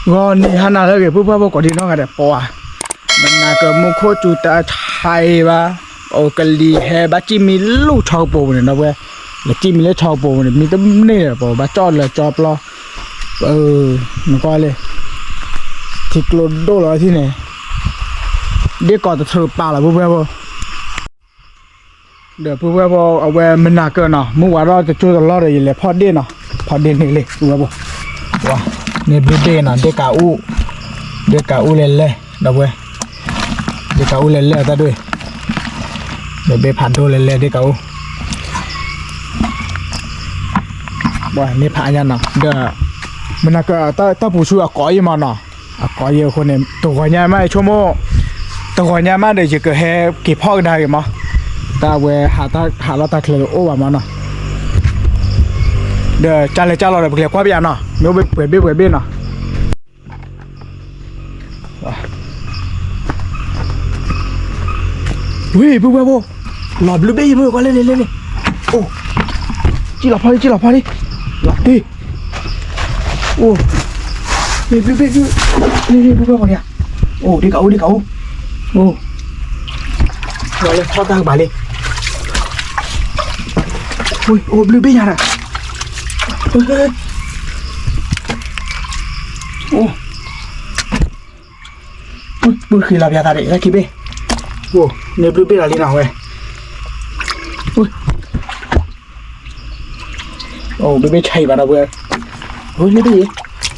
ဂီၤနံၤဟါနၤလၢအဂ့ၤ ပုၢ်ပှၢ်ဖိကိးဒံနီၢ်ဂၤဒဲး ပှၤ မနၤကမူခိၣ်စူၤတၢ်ထါအံၤဘၣ်, အိၣ်ကလံၤဟဲဘၣ်စံၣ်မံလၢထီကပူၤန့ၣ် ဒီပုၢ်ဝဲၢ်, လၢစံၣ်မံလၢထီကပူၤန့ၣ် မံတန့ၢ်ဒီး ပဘၣ်ကၠီၣ်လၢကၠီပျီ, နကွၢ်လံ, ထံကျိဒိၣ်လီၤထံၣ်န့ၣ်, ဒ့ၣ်ကီးတထြၢပာ်လီၤ ပုၢ်ပှၢ်ဖိ ဒီးပုၢ်ဝဲၢ်ဖိ အဝဲမနၤကၢနီၤ မုၢ်ဝါထီၣ်တကၠိတလီၢ်ဒီး ယလဲၤဖီၣ်ဒ့ၣ်နီၤ, ဖီၣ်ဒ့ၣ်န့ၣ်လံ ပုၢ်ဝဲၢ်ဖိ, ဝါ, န့ၣ်ဘျုးဘ့ၣ်နီၤ ဒ့ၣ်ကးအူ, ဒ့ၣ်ကးအူလဲၤလဲၣ် ဒီပုၢ်ဝဲၢ်, ဒ့ၣ်ကးအူလဲၤလဲၣ်အတၢ်ဒွဲၣ်, ဒီးဘ့ၣ်ဖးဒိၣ်လဲၤလဲၣ် ဒ့ၣ်ကးအူ ဘၣ်န့ၣ်ဖးညါနီၤ ဒီး မနၤကၢ တၢ်ပူၤဆူအကိးယံၤမးနီၤ, အကိးယံၤအဃိန့ၣ် တဂီၤညါမးဆိကမိၣ်, တဂီၤညါမးဒီး ယကဟဲက့ၤဖီၣ်ကဒါက့ၤမး, တၢ်ဝဲ ဟးလီၤတၢ်ချၢတအိၣ်ဘၣ်မးနီၤ, ဒီးကၢ်လဲၤကၢ်လီၤဒီး ပကလဲၤကွၢ်ဘ့ၣ်ယၤနီၤ, မ့ၢ်အိၣ်ပှဲၤဘ့ၣ်ပှဲၤဘ့ၣ်နီၤ ဝံၤ ပုၢ်ဝဲၢ်ဖိ, လီၤဘျုးဘ့ၣ်ယံၤ မ့ၢ်ကွၢ်လဲၣ်န့ၣ်လဲၣ်န့ၣ်, အိၣ်, ကံၣ်လီၤဖီလံ ကံၣ်လီၤဖီလံ, လီၤတ့ၢ်, အိၣ်, ဘျုးဘ့ၣ်, ပုၢ်ဝဲၢ်ဖိန့ၣ်, အိၣ် ဒ့ၣ်ကးအူ ဒ့ၣ်ကးအူ, အိၣ်, လီၤလၢထီၣ်တၢ်ကပၤလံ, အိၣ် ဘျုးဘ့ၣ်ယၤဒီး, အိၣ် ပုၢ်ဃ့လီၤပျးသးဒံး တၢ်ခံဘ့ၣ်, အိၣ် န့ၣ်ဘျုးဘ့ၣ်လီၤလံနီၤဝဲ, အိၣ် ဘျုးဘ့ၣ်ဆါအံၤဘၣ်ဒီပုၢ်ဝဲၢ်, အိၣ်လ့ဘ့ၣ်ယဲ,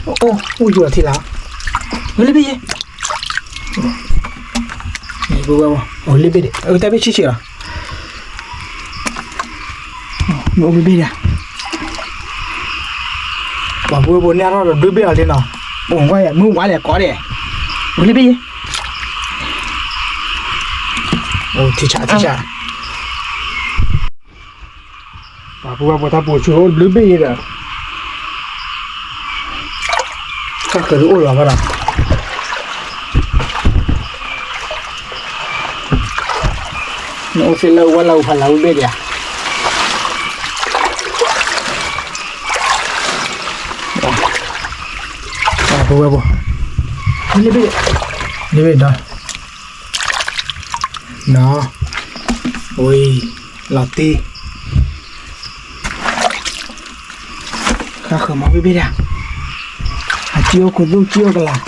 အိၣ် အိၣ်ယိာ်ထံလီၤ, အိၣ်လ့ဘ့ၣ်ယဲ, အိၣ်လ့ဘ့ၣ်ဒံး တၢ်ဘ့ၣ်ဆံးဆံးလီၤ မ့ၢ်အိၣ်ဘျုးဘ့ၣ်ဒံး, ပှၤပုၢ်ဝဲၢ်ဖိန့ၣ်ထီၣ်ဒီးဘျုးဘ့ၣ်အီၤလံနီၤ, အိၣ်ကွၢ်ယၤမုၢ်ဝါလဲၤကိးဒံး, အိၣ်လ့ဘ့ၣ်ယဲ, အိၣ်ထံဆးထံဆး, ပှၤပုၢ်ဝဲၢ်ဖိတၢ်ပူၤဆူၣ်အိၣ်ဘျုးဘ့ၣ်ယဲဒီး, တၢ်ဃၢၤဒုးအိၣ်လီၤဘၣ်ဒီး နအိၣ်သ့လၢဝဲလၢအူဖးလၢအူဘ့ၣ်ဒံးဧါ, ပုၢ်ဝဲၢ်ဖိ, လ့ဘ့ၣ်, လ့ဘ့ၣ်ဒီး, နီၤ, ဝံၤ, လီၤတံၢ် ဃၣ်ဃၢၤမီၤဘ့ၣ်ဘ့ၣ်ဒၣ်, အစံၣ်အိၣ်ခူသူၣ် စံၣ်အိၣ်ကလာ်,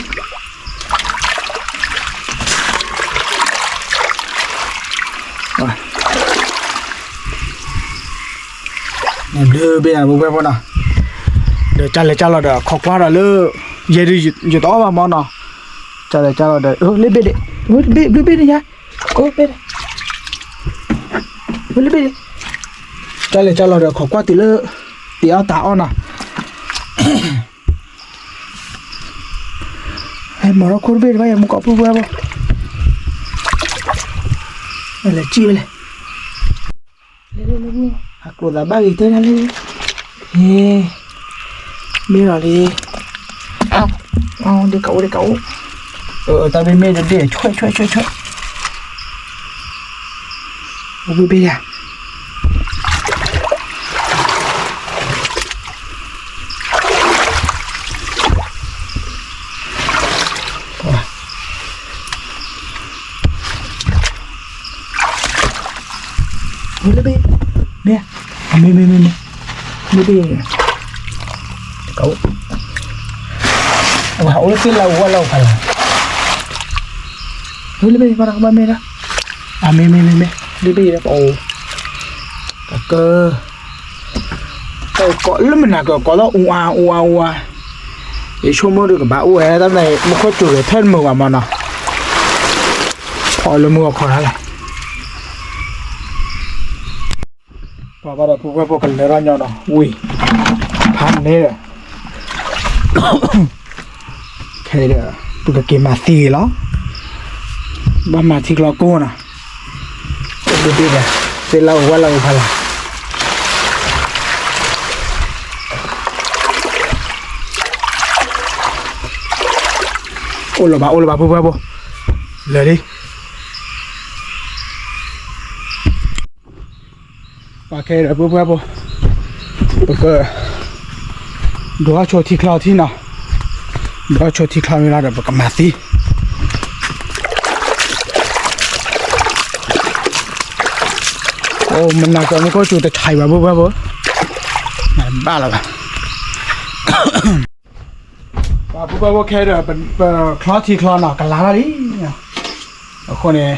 ဘျုးဘ့ၣ်ဒၣ် ပုၢ်ဝဲၢ်ဖိနီၤ, ဒီးကၢ်လဲၤကၢ်လီၤဒီး ခိးကွၢ်ဒီးလၢ ယဲဒုးယတအီၣ်ဘၣ်မီၤနီၤ, ကၢ်လဲၤကၢ်လီၤဒီး လ့ဘ့ၣ်ဒံး, ဘျုးဘ့ၣ်ဒံးယါ, လ့ဘ့ၣ်ဒံး, ကၢ်လဲၤကၢ်လီၤဒီး ခိးကွၢ်တုၤလၢ တ့အီၣ်တၢ်အီၣ်နီၤ, ဟဲမၤထီၣ်ခိၣ်တဘ့ၣ်တဘၣ် ယမူကီၢ်ပုၢ်ဝဲၢ်ဖိ, လဲၤစံၣ်ဝဲလဲၣ်, အကျိၤသးဘၣ်ဂ့ၤတဲဒၣ်လဲၣ်, ဟ့, မ့ၢ်လီၤလံ, ဒ့ကအိၣ်ဒ့ကအိၣ်, တၢ်ဘ့ၣ်မ့ၢ်တဘ့ၣ် ဆွဲဆွဲဆွဲဆွဲ, အိၣ်ဘ့ၣ်ဘ့ၣ်ယါ လ့ဘ့ၣ်, မ့ၢ်, မ့ၢ်မ့ၢ်မ့ၢ်မ့ၢ်, လ့ဘ့ၣ်, ကအိၣ်, အိၣ်သ့လၢအူဝဲလၢအူဖးလၢ်, လ့ဘ့ၣ် ဘၣ်တၢ်ကဘၣ်မ့ၢ်ဒၣ်, မ့ၢ်မ့ၢ်မ့ၢ်မ့ၢ်, လ့ဘ့ၣ်ဒီးပအိၣ်, ကက တၢ်ကိးလၢမနၤကကိးလၢအူအါအူအါအူအါ, ယဆိကမိၣ်ဒုးကဘၣ်အိၣ်ဝဲ တၢ်မ့ၢ်မူခိၣ်စူၤဂ့ၤထဲတမုာ်ဘၣ်မနီၤ, ဖီၣ်လၢမုၢ်ဂီၤခီၣ်ဒၣ်လဲၣ်, ပှၤဘၣ်ဒီးပုၢ်ဝဲၢ်ဖိကလဲၤထီၣ်ညီဒီး ဝံၤ, ဖးန့ၣ်ဒီး ခဲအံၤဒီး ပကက့ၤမၤသံဂ့ၤလီၤ, ဘၣ်မၤထံကျိကိးနီၤ, ဒ်ဒ်ဒီး သ့ၣ်လၢအူဝဲလၢအူဖးလၢ်, အိၣ်လၢၤဘၣ် အိၣ်လၢၤဘၣ် ပုၢ်ဝဲၢ်ဖိ, လၢာ်လံ ပှၤခဲဒီးပုၢ်ဝဲၢ်ဖိ, ပက ဒိးအဆိထံချီထံနီၤ, ဘီဆိထံချီမ့ၢ်လီၤဒီး ပကမၤသံ. အိၣ် မနၤကမူခိၣ်စူၤတဆံးဘၣ် ပုၢ်ဘၣ်ဖိ, မၤဘၣ်လီၤဘၣ်. ပုၢ်ဘၣ်ဖိ ခဲဒီး ပချီထံချီနီၤ ကလၤလီၤလံ. အဃိန့ၣ်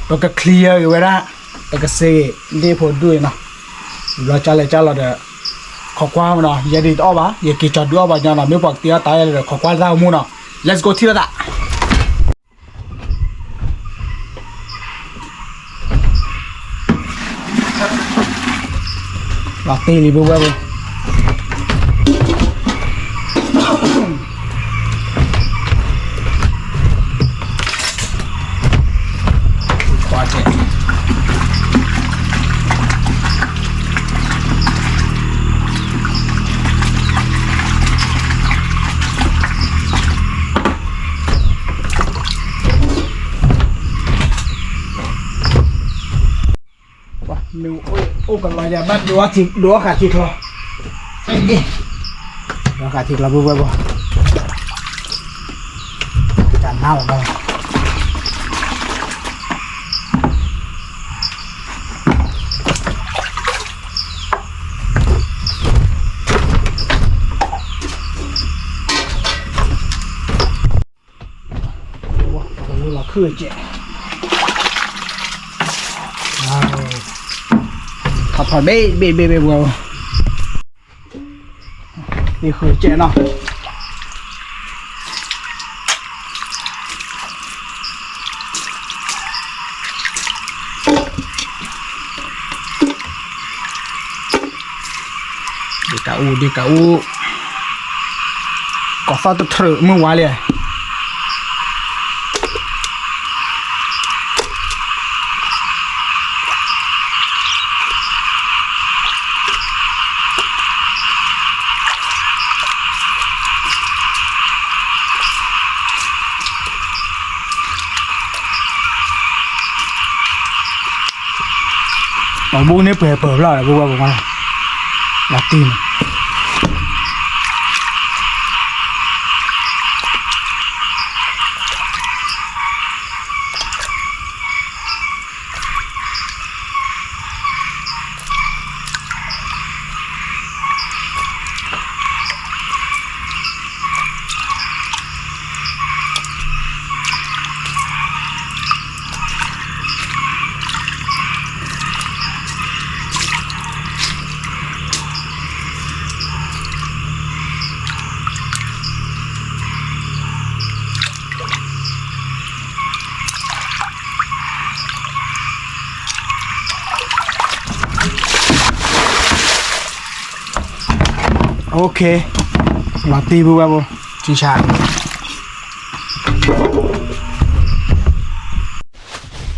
ပက clear ဂ့ၤဝဲဒၣ်, ပကစ့ဂ့ၤဒ့ဖိဒူၣ်အံၤနီၤ. ဘျီကၢ်လဲၤကၢ်လီၤဒီး ခိးကွၢ်မနီၤ, ယဲဒ်တအီၣ်ဘၣ်, ယက့ၤကၠီၤဒုးအီၣ်ဘၣ်ညီနီၤ, မ့ၢ်ပှၤကတ့အီၣ်တၢ်အဲၣ်လၢဒီး ခိးကွၢ်တၢ်အိၣ်မူနီၤ. Let's go ထံၣ်လိာ်သး. လီၤတံၢ်လံ ပုၢ်ဘၣ်ဖိ. မ့ၢ်အိၣ်ကလီၤယၤ ဘၣ်ဒိးအီၣ်ထံ ဒိးအီၣ်ဃာ်ထံချီ, ဒိးဃာ်ထံချီ ပုၢ်ဘၣ်ဖိ, တၢ်နါလီၤဘၣ်. လီၤခုၣ်ကဲး, ထီၣ်ထီၣ်ဘ့ၣ်ဘ့ၣ်ဘ့ၣ်ဘ့ၣ်ဝဲ, သ့ၣ်ဃုကဲးနီၤ. ဒ့ၣ်ကးအူ ဒ့ၣ်ကးအူ, ကိးသီၣ်တထြၢးမုၢ်ဝါလံ. ပှၤဘူၣ်န့ၣ်ပှဲၤပၢၤဖျီၣ်ဒီး ပုၢ်ဘၣ်ဖိမး, လီၤတံၢ်န့ၣ်. OK, လီၤတံၢ် ပုၢ်ဘၣ်ဖိ, ထံဆါ.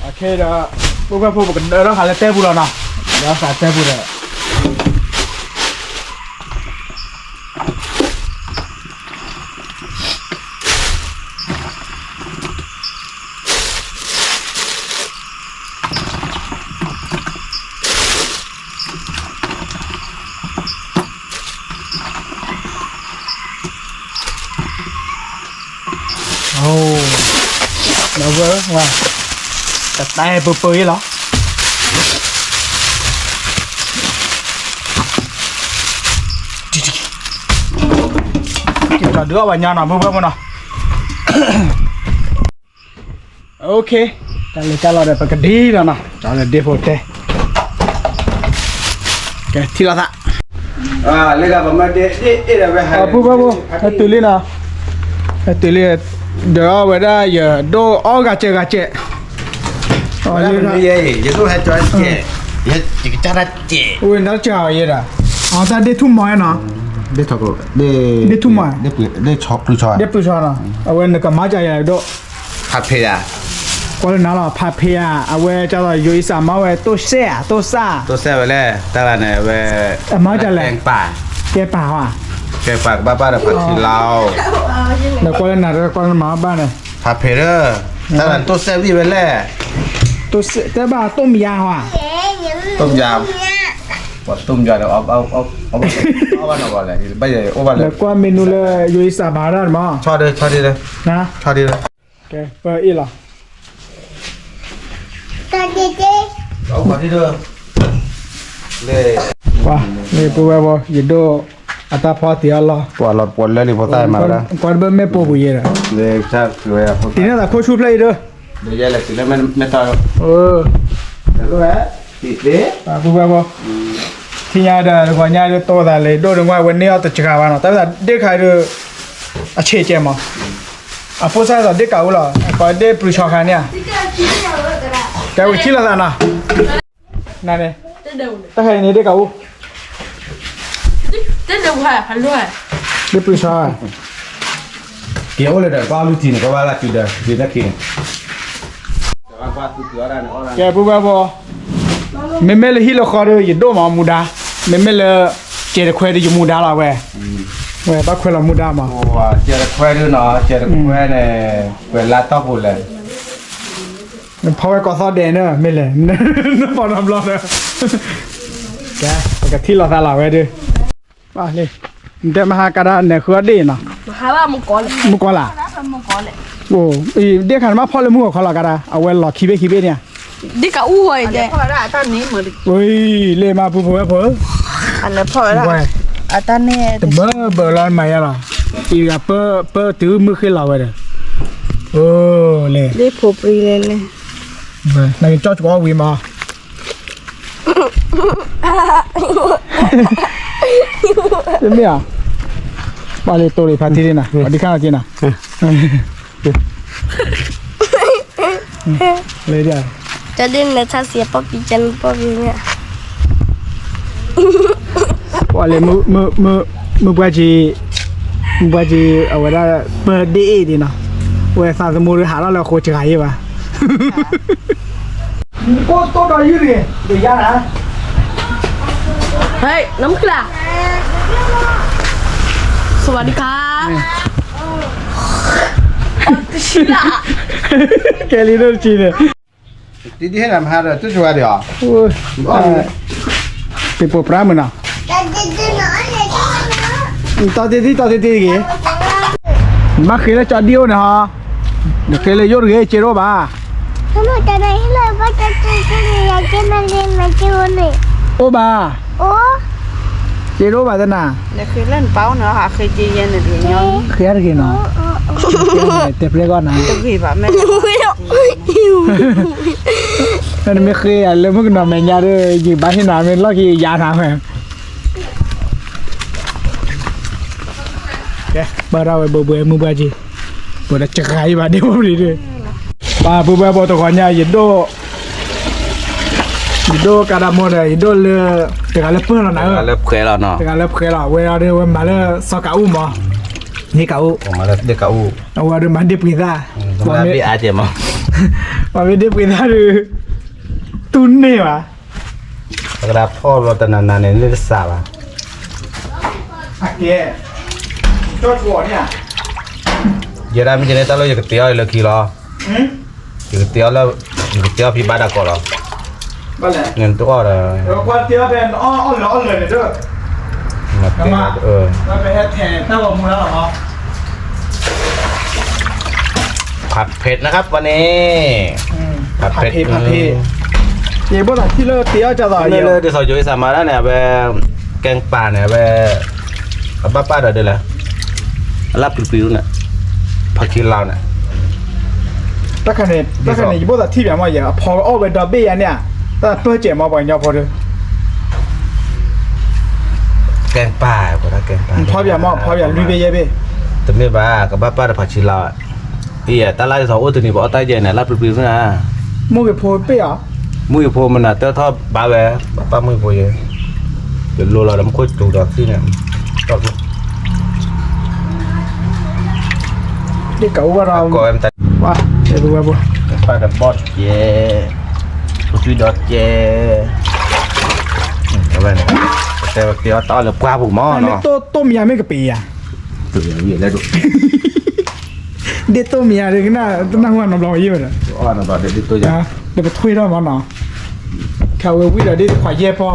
အခဲဒီး ပုၢ်ဘၣ်ဖိ ပကဒၢထီၣ်ဃာ်လၢတဲပူၤလီၤနီၤ, ဒၢထီၣ်ဃာ်တဲပူၤဒီး အိ, ဒီပုၢ်ဝဲၢ်, တတဲပၢၤပၢၤအံၤလီၤ. က့ၤကၠီၤဒုးအီၣ်ဘၣ်ညီနီၤ ပုၢ်ဘၣ်ဖိနီၤ. OK, တၢ်လဲၤကၢ်လီၤဒီး ပကဒံလီၤနီၤ, ကၠီၤလၢဒ့ဖိတဲ, ကဲထံၣ်လိာ်သး. ပုၢ်ဘၣ်ဖိ, ဟဲတုၤလံနီၤ, ဟဲတုၤလံ, ဒီးအဝဲဒၣ်ယဒိၣ်အီၣ်ဂၤစဲးဂၤစဲး, ယဒိၣ်ဟဲကၠီၤစဲး, ဝဲနီၤစဲးအီၤယဲဒၣ်, အတၢ်ဒ့ၣ်ထူၣ်မီၤနီၤ, ဒ့ၣ်ထူၣ်မီၤ, ဒ့ၣ်ပျုၢ်ဆီနီၤ, အဝဲနကမၤစၢၤယၤဒိၣ် ဖးဖ့းဧါ, ကွၢ်လၢနၤလီၤ ဖးဖ့းဧါ, အဝဲကၢ်သိးယိၤအံၤစးမၤဝဲတိၢ်စဲးဧါ, တိၢ်စဲး, တိၢ်စဲးဝဲလဲၣ်, တၢ်လၢန့ၣ်ဝဲ, အမၤကၢ်လဲၣ်, ကဲပာ်ဧါ, ကဲပာ်ကဘၣ်ဘၣ်ဒီးဖးထံလီၤ, နကွၢ်လၢနၤဒီးကွၢ်လၢနမၤဘၣ်န့ၣ်, ဖးဖ့းဧၢ, တၢ်လၢတိၢ်စဲးဝံၣ်ဝဲလဲၣ်, တိၢ်စဲး တဲဘၣ်တိၢ်မယါဧါ, တိၢ်မယါ ပှၤတူၢ်မယွၤဒီး အီၣ်ဘၣ်နီၣ်ဘၣ်လဲၣ်, ဘၣ်ယအိၣ်ဘၣ်လၢ ကွၢ်မ့ၢ်နူလၢ ယိအံစၢ်မၤဒၣ်မး, ဆီဒၣ်, ဆီဒၣ်, ပအ့ၣ်လီၤ, ပှၤ လၢပဝဲဘီ ယဒိၣ် အတၢ်ဖီတံၢ်အီၣ်လီၤ, ပှၤလီၤပှီၢ်လၢလံာ်ဖိသၣ်မၤဝဲဒၣ်, ကွၢ်တဘၣ်မ့ၢ်ပိာ်ပူၤယဲဒီး, တံၢ်န့ၢ်သးခိၣ်ဆူဖျၢၣ်အံၤဒီး, ပဝဲဘီ ထံၣ်ညါဒီး တဂီၤညါဒ်တိၢ်သးလၢဒိၣ်ဒ်ဝဲန့ၢ်အီၣ်တစှၤဘၣ်နီၤ, တၢ်ဝဲသးဒ့ၣ်ခါဒ် အဆံးကဲမး, အဖိစၢ်သးဒ့ၣ်ကးအူလီၤ, ပှၤဒ့ၣ်ပြူၤဆီခါန့ၣ်ဧါ, ကဲဝံၤထံၣ်လိာ်သးနီၤ, နန့ၣ်, တၢ်ခါအံၤန့ၣ်ဒ့ၣ်ကးအူ, ဒ့ၣ်ပြူၤဆီ, ကဲအိၣ်လၢဒီး ပၢ်လူထံန့ၣ် ကဘၣ်လၢတုၤဒီး ဒ့ၣ်တၢ်ခံန့ၣ် ကဲပူၤဝဲဖိ, မ့မ့ၢ်လၢဟံၣ်လၢဃီဒီး ယဒိၣ်မးမူဒါ, မ့မ့ၢ်လၢ ကဲတခွဲဒီးယမူဒါလီၤဝဲ, ဝဲဘၣ်ခွဲလီၤမူဒါမး, ကဲတခွဲဒ်နီၤ, ကဲတခွဲန့ၣ် ပှဲၤလါတီၢ်ပူၤလဲၣ်, ဖီဝဲကီၢ်သီဒဲးန့ၣ် မ့ၢ်လဲၣ်, နဖီနီတဘျီဒီး, ကဲ ပကထံၣ်လိာ်သးလီၤဝဲဒၣ်, နတဲမဟါကဒါ နဃုအီၣ်ဒ့ၣ်နီၤ, မုၢ်ကီၤလၢ်, ဒ့ၣ်ခါန့ၣ်မ့ၢ်ဖီလၢမုၢ်ဂီၤခီလီၤကဒါ အဝဲလီၤခံဘ့ၣ်ခံဘ့ၣ်န့ၣ်, ဒ့ၣ်ကးအူဝဲ, လ့ၣ်မးပူဖိဝဲဖိ, တဘၢဘၢလီၤမၤယါလီၤ, အံၤပၢတုၤမုၢ်ဃ့လီၤဝဲဒီး, လ့ၣ်ဖိပြံလဲၣ်လဲၣ်, နကကၠီကဝီၤဝံၤမး တမ့ၢ်ဧါ, ပှၤလၢတိၢ်လံဖးထံန့ၣ်နီၤ, ပှၤဒံခါနီၤက့နီၤ, လၢဒ်, တဒ်နထါစံးပီၣ်ပံကဲနပီၣ်ပံန့ၣ်, ပှၤလၢ မုၢ်ပှၢ်ကံ, မုၢ်ပှၢ်ကံ, အဝဲဒၣ် ပၢဒ့ၣ်အ့ၣ်ဒံးနီၤ, ဝဲသးသမူဒုးဟးထီၣ်လၢအဃိစှၤယဲၢ်ဘၣ် ကိၢ်တိၢ်ဒီးယုၢ်တဂ့ၤ, ဒီးယါနၤ, ဟဲ, နမုၢ်ကျါ, စဝၤဒံခါ, တဆံလါ, ကဲလံဒိၣ်တဆံန့ၣ်, တံဒံဟဲနၤမဟါဒီး တူၢ်စဝၤဒံးအီၤ, ပပှၤပြးမုၢ်နီၤ, တီတံတံ တီတံတံတဂ့ၤ, နဘၣ်ဃ့လၢကၠီဒံအိၣ်န့ၣ်ဟီ, နဃ့လၢယိၣ်တဂ့ၤ စ့တအိၣ်ဘၣ် အိၣ်ဘၣ်, ဃ့တဂ့ၤနီၤ, တဲပျဲဂီၢ်နၤ, နမ့ၢ်ဃ့ယၤလၢမုၣ်ကနီၤမဲာ်ညါဒီး ယဘၣ်ဟ့ၣ်နၤမ့ၢ်လီၢ်ခံယါနၤဝဲ ကဲ ပၢထီၣ်ဝဲဘိဘိမုၢ်ဘၣ်က့ၤ, ပဝဲဒၣ်စှၤအံၤဘၣ်ဒ့ဖိပျံၤဒုး, ပှၤဘိဘိဘိတဂီၤညါ ယဒိၣ်, ယဒိၣ်ကးဒးမိၢ်ဒီး ယဒိၣ်လၢ တဂၤလၢပၢၢ်လီၤနၤဧၢ, တဂၤလၢပှဲၤလီၤနီၤ, တဂၤလၢပှဲၤလီၤ ဝဲအီၤဒီး ဝဲမၤလၢစီၤကးအူမး, ဟ့ၣ်ကးအူ, အဝဲဒီးမၤဒ့ပှ့ၤသၣ်, ပှၤမ့ၢ်ဒ့ပှ့ၤသၣ်ဒုး, တူၢ်န့ၢ်ဘၣ် ပကဒၣ်ဖီၣ်ဘျီတနၤနၤန့ၣ် လၢတစးဘၣ်, ကဲ, ကၠီထူအီၤန့ၣ်ဧါ, ယဲဒၣ်မ့ၢ်ကန့ၣ်တၢ်လၢယကတဲအီၤလၢခံလီၤ, ယကတဲအီၤလၢ, ယကတဲအီၤဖံဘၣ်ဒၣ်ကီးလီၤ, နတအီၣ်ဒီး, ကွၢ်တဲအီၤဖဲနအီၣ်အီၣ်လၢအီၣ်လၢန့ၣ်ဒီး, မ့ၢ်, ပဟဲထဲတၢ်ဂီၤမူလီၤ, ผัดเผ็ดนะครับวันนี้, ผัดเผ็ด, ผัดเผ็ด, ယဘိၣ်သးထံၣ်လၢတ့အီၣ်ကၢ်သး လၢဒ်သိး ယိၤအ့ၣ်စၢ်မၤဒၣ်န့ၣ် အဝဲ, ကဲပၢ်န့ၣ် အဝဲ, အဘၣ်ပၢ်ဒီးဒ်လဲၣ်, အလၢပျံၤပျံၤန့ၣ်, ဖးခံလီၤန့ၣ်, တၢ်ခါန့ၣ်, တၢ်ခါန့ၣ် ယဘိၣ်သးထံၣ်ပၠးမး ယအဖီအီၣ်ဝဲဒီဘ့ၣ်ယါန့ၣ်, တၢ်ပၢၢ်စဲးမး ပှၤကညီဖိဒီး ကဲပၢ်, ကဲပၢ်, ဖီပၠးမး ဖီပၠးလွံၢ်ဘ့ၣ်ယဲၢ်ဘ့ၣ်, တမ့ၢ်ဘၣ် ကဘၣ်ပၢ်ဒီးဖးခံလီၤ, အံၤ တၢ်လၢဒ်သိးအိၣ်တနံၤ ပအီၣ်တၢ်ယဲၢ်န့ၣ် လၢပျံၤပျံၤန့ၣ်, မုၢ်ဂ့ၤဖိပ့ၢ်အီၤ, မုၢ်ဂ့ၤဖိမနုၤ တၢထီၣ်ဘၣ်ဝဲ, ပၢ်မုၢ်ဂ့ၤဖိယဲၢ်, ယလိလီၤဒီးမူခိၣ်စူၤဒီးသံန့ၣ်, တၢ်ကအိၣ်ဘၣ်ဒီး, ဝဲ, ပၢ်ဒီးဘီၣ်ကဲ, ပသွံဒီးကဲ, အဝဲ, တဲဝဲကဲအီၣ်တၢ်အီၣ်လၢပှၢ်ပူၤမးနီၤ, တိၢ်မယါမ့ၢ်ကပ့ၤယါ, ဒ့ၣ်တိၢ်မယါဒ်ကနၣ် တနၢ်ဟူနီတဘျီယဲၢ်ဝဲဒီး, ဒီးပထွံထီၣ်မးနီၤ, ခဲဝဲဝံၤဒီးဒ်ခွါယဲၢ်ဖီ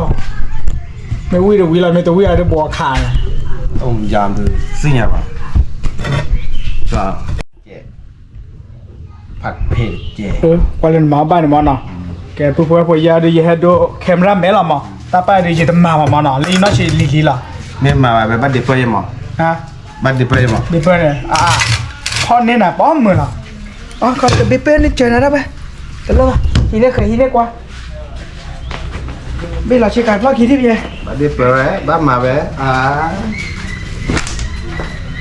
မ့ၢ်ဝံၣ်တဝံၣ်လီၤ မ့ၢ်တဝံၣ်အီၤတဘိအခါန့ၣ်, ယသ့ၣ်ညါဘၣ်, ကဲ, ဖးဖ့ကဲ, ကွၢ်လၢနမၤဘၣ်န့ၣ်မၢ်နီၤ, ကဲ ပုၢ်ဖိဝဲၢ်ဖိ ယဲဒုး ယဟဲဒိ camera man လီၤမၢ်, တၢ်ပၢ်ဒုး ယတမၤဘၣ်မၢ်နီၤ, လၢယနီၢ်ဆံးလံၤလံၤလီၤ, မ့ၢ်မၤဘၣ်ဝဲ ဘၣ်ဒ့ပၢၢ်ယဲမၢ်, ဘၣ်ဒ့ပၢၢ်ယဲမၢ်, ဒ့ပၢၢ်န့ၣ်, ဖီၣ်န့ၢ်နၤပိာ်မုၣ်လီၤ, တဘ့ၣ်ပၢၢ်န့ၣ်စၢၤနၤဒၣ်ဝဲ, တလီၤဘၣ် ဟံးန့ၢ်ဃဲၤ ဟံးန့ၢ်ကွၢ် ဘ့ၣ်လီၤဆ့ကၤဖျီၣ်ခံထံၣ်ပယဲ, ဘၣ်ဒ့ပၢၢ်ဝဲ ဘၣ်မၤဝဲ,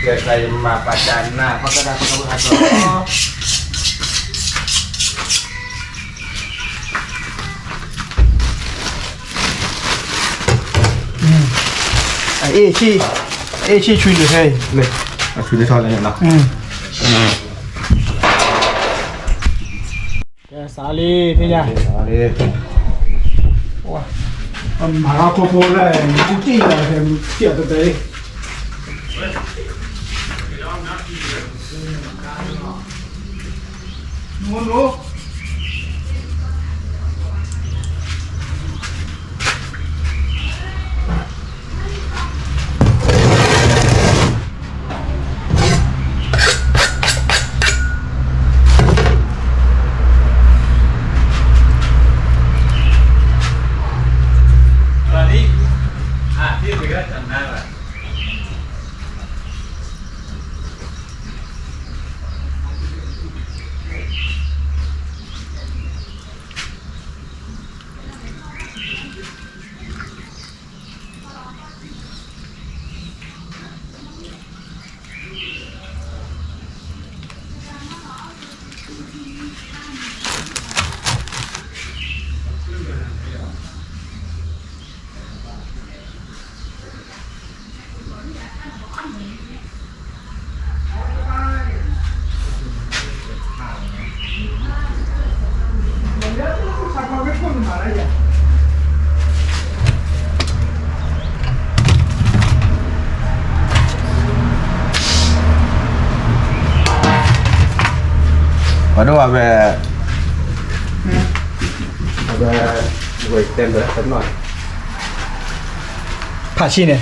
ကဲ ယမၤပာ်တၢ်နၢ် ဖီၣ်တၢ်ဒၣ်ဖီၣ်တၢ်ဝဲဟးထီၣ်, အ့ၣ်ဆံၣ်, အ့ၣ်ဆံၣ်ဆွံနုာ်ဟဲအံၤ, ဆွံနုာ်ထီၣ်လံနီၤ, ကဲ စးလံ သ့ၣ်ညါ, မၤထီၣ်ခိၣ်ဖိလၢ မူတံၢ်လီၤ မူတံၢ်အီၤတတဲ, ပှၤဒိၣ်အဝဲ, အဝဲ, ဝဲတဲဘၣ်တနီၤ, ဖးဆံၣ်န့ၣ်,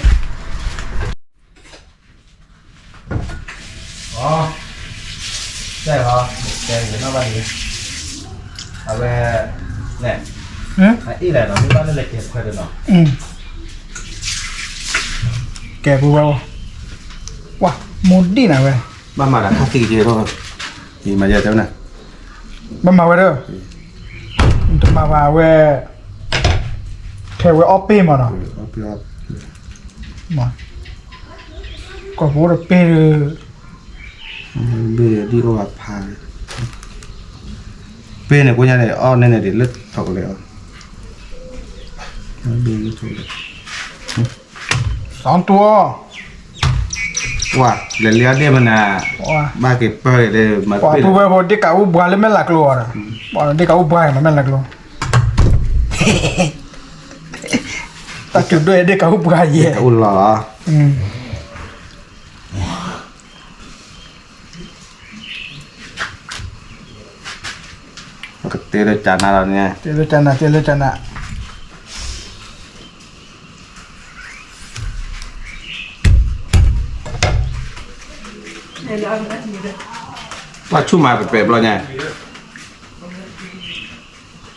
အ, တဲလီၤ, တဲနီၤဘၣ်န့ၣ်, အဝဲ, န့ၣ်, အအ့ၣ်လဲၣ်နီၤ မ့ၢ်ဘၣ်လၢလဲၤကဲခွဲးတနီၤ, ကဲပူၤဝဲ, ဝါမိၢ်ဒံၣ်နၤဝဲ, ဘၣ်မၤတၢ်ခါသံက့ၤဒီး, မၤယတဲဝဲန့ၣ်, ဘၣ်မၤဝဲဒီး, တမၤဘၣ်ဝဲ, ထဲဝဲအီၣ်ပ့ၢ်မးနီၤ, ကိးပအိၣ်တပ့ၢ်ဒီး, ဘ့ၣ်ဒံၣ်အိၣ်ဘၣ်ဖး, ပ့ၢ်န့ၣ်ကိညါန့ၣ် အီၣ်န့ၣ်န့ၣ်ဒ်လၢထိးကလဲာ်အီၤ, ဘ့ၣ်လၢထိးကလဲာ်, စီတူၢ်, ဝါ, လဲၤလံအီၣ်ဒ့ၣ်မနၤ, ဘၣ်က့ၤပၢၢ်လၢမၤပ့ၢ်, ပှၤပုၢ်ဝဲၢ်ဖိဒ့ၣ်ကးအူဘှါလၢမဲၢ်လးကျိအီၤဒီး, ဒ့ၣ်ကးအူဘှါမးမဲၢ်လးကျိ, တၢ်စူၤဒိၣ်ဒ့ၣ်ကးအူဘှါယဲ, ဒ့ၣ်ကးအူလီၤလီၤ, ကတဲလၢကနၤလီၤန့ၣ်, တဲလၢကနၤ တဲလၢကနၤ, ပှၤဆူၣ်မၤပပဲာ်ဘျီညါ,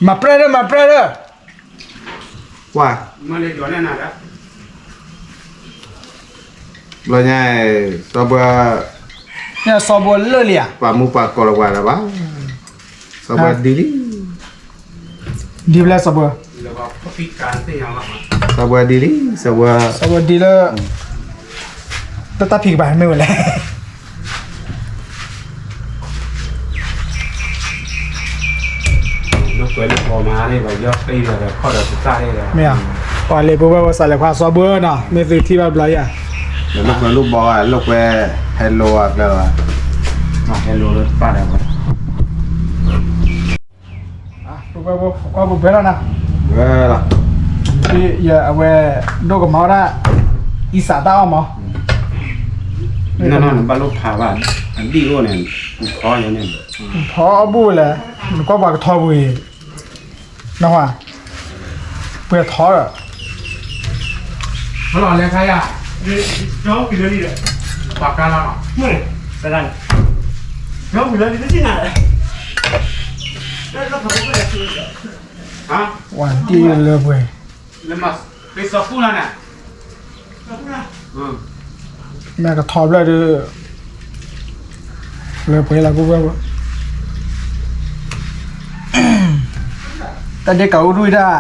မၤပြဲၢ်ဒီး မၤပြဲၢ်ဒီး, ကွၢ်, ဘျီညါ, စီၤဘှါ, စီၤဘှါလၢာ်လံဧါ, ပှၤမူပှၤကိးလီၤပှၤလၢၤဘၣ်, စီၤဘှါဒ်လံ, ဒ်ဖျဲၣ်စီၤဘှါ, စီၤဘှါဒ်လံ, စီၤဘှါ, စီၤဘှါဒ်လၢ, တၢ်တၢ်ဖံးကပၤမ့ၢ်ဝဲလဲၣ် လိာ်ကွဲလိာ်ပီၤမးန့ၣ် ပှၤယီၢ်ဃ့ဒီးခီၣ်ဒီးပသၣ်န့ၣ်ဒီး, မ့ၢ်ဧါ, ပှၤလၢပဝဲဝဲစးလဲၤခွါစီဘၢနီၤ မ့ၢ်သုထံၣ်ဘၣ်ဘျီယၤ, လိာ်ကွဲလိာ်ဘီ လိာ်ကွဲဟဲလိာ်အကျဲလီၤ, ဟဲလိာ်လၢတပၣ်ဒီး, ပဝဲပကွၢ်ပဘၢလီၤနၤ, အဝဲ, ဒိၣ်ကမၤဝဲဒၣ်, အံသးတၢ်အီၣ်မး, နဘၣ်လိၣ်ဖးဘၣ်, အဒံၣ်အိၣ်န့ၣ်, ထီအီၣ်ဘူၣ်လဲၣ်, နကွၢ်ပှၤကထီပူၤအံၤ, န, ပှဲၤထီဒီး, ဘၣ်လီၤလဲၤခါယၤ, ဒီဝံၤလၢလံဒီး, ပှၤကါလီၤ, ဒီဝံၤလၢလံတစံၣ်နၤ, ဝဲတံၢ်လၢပှဲၤ, မ့ၢ်ကထီဘျဲၣ်ဒီး, လၢပှဲၤလၢပှဲၤ, တၢ်ဒ့ကၤအူဒူၣ်တၢ်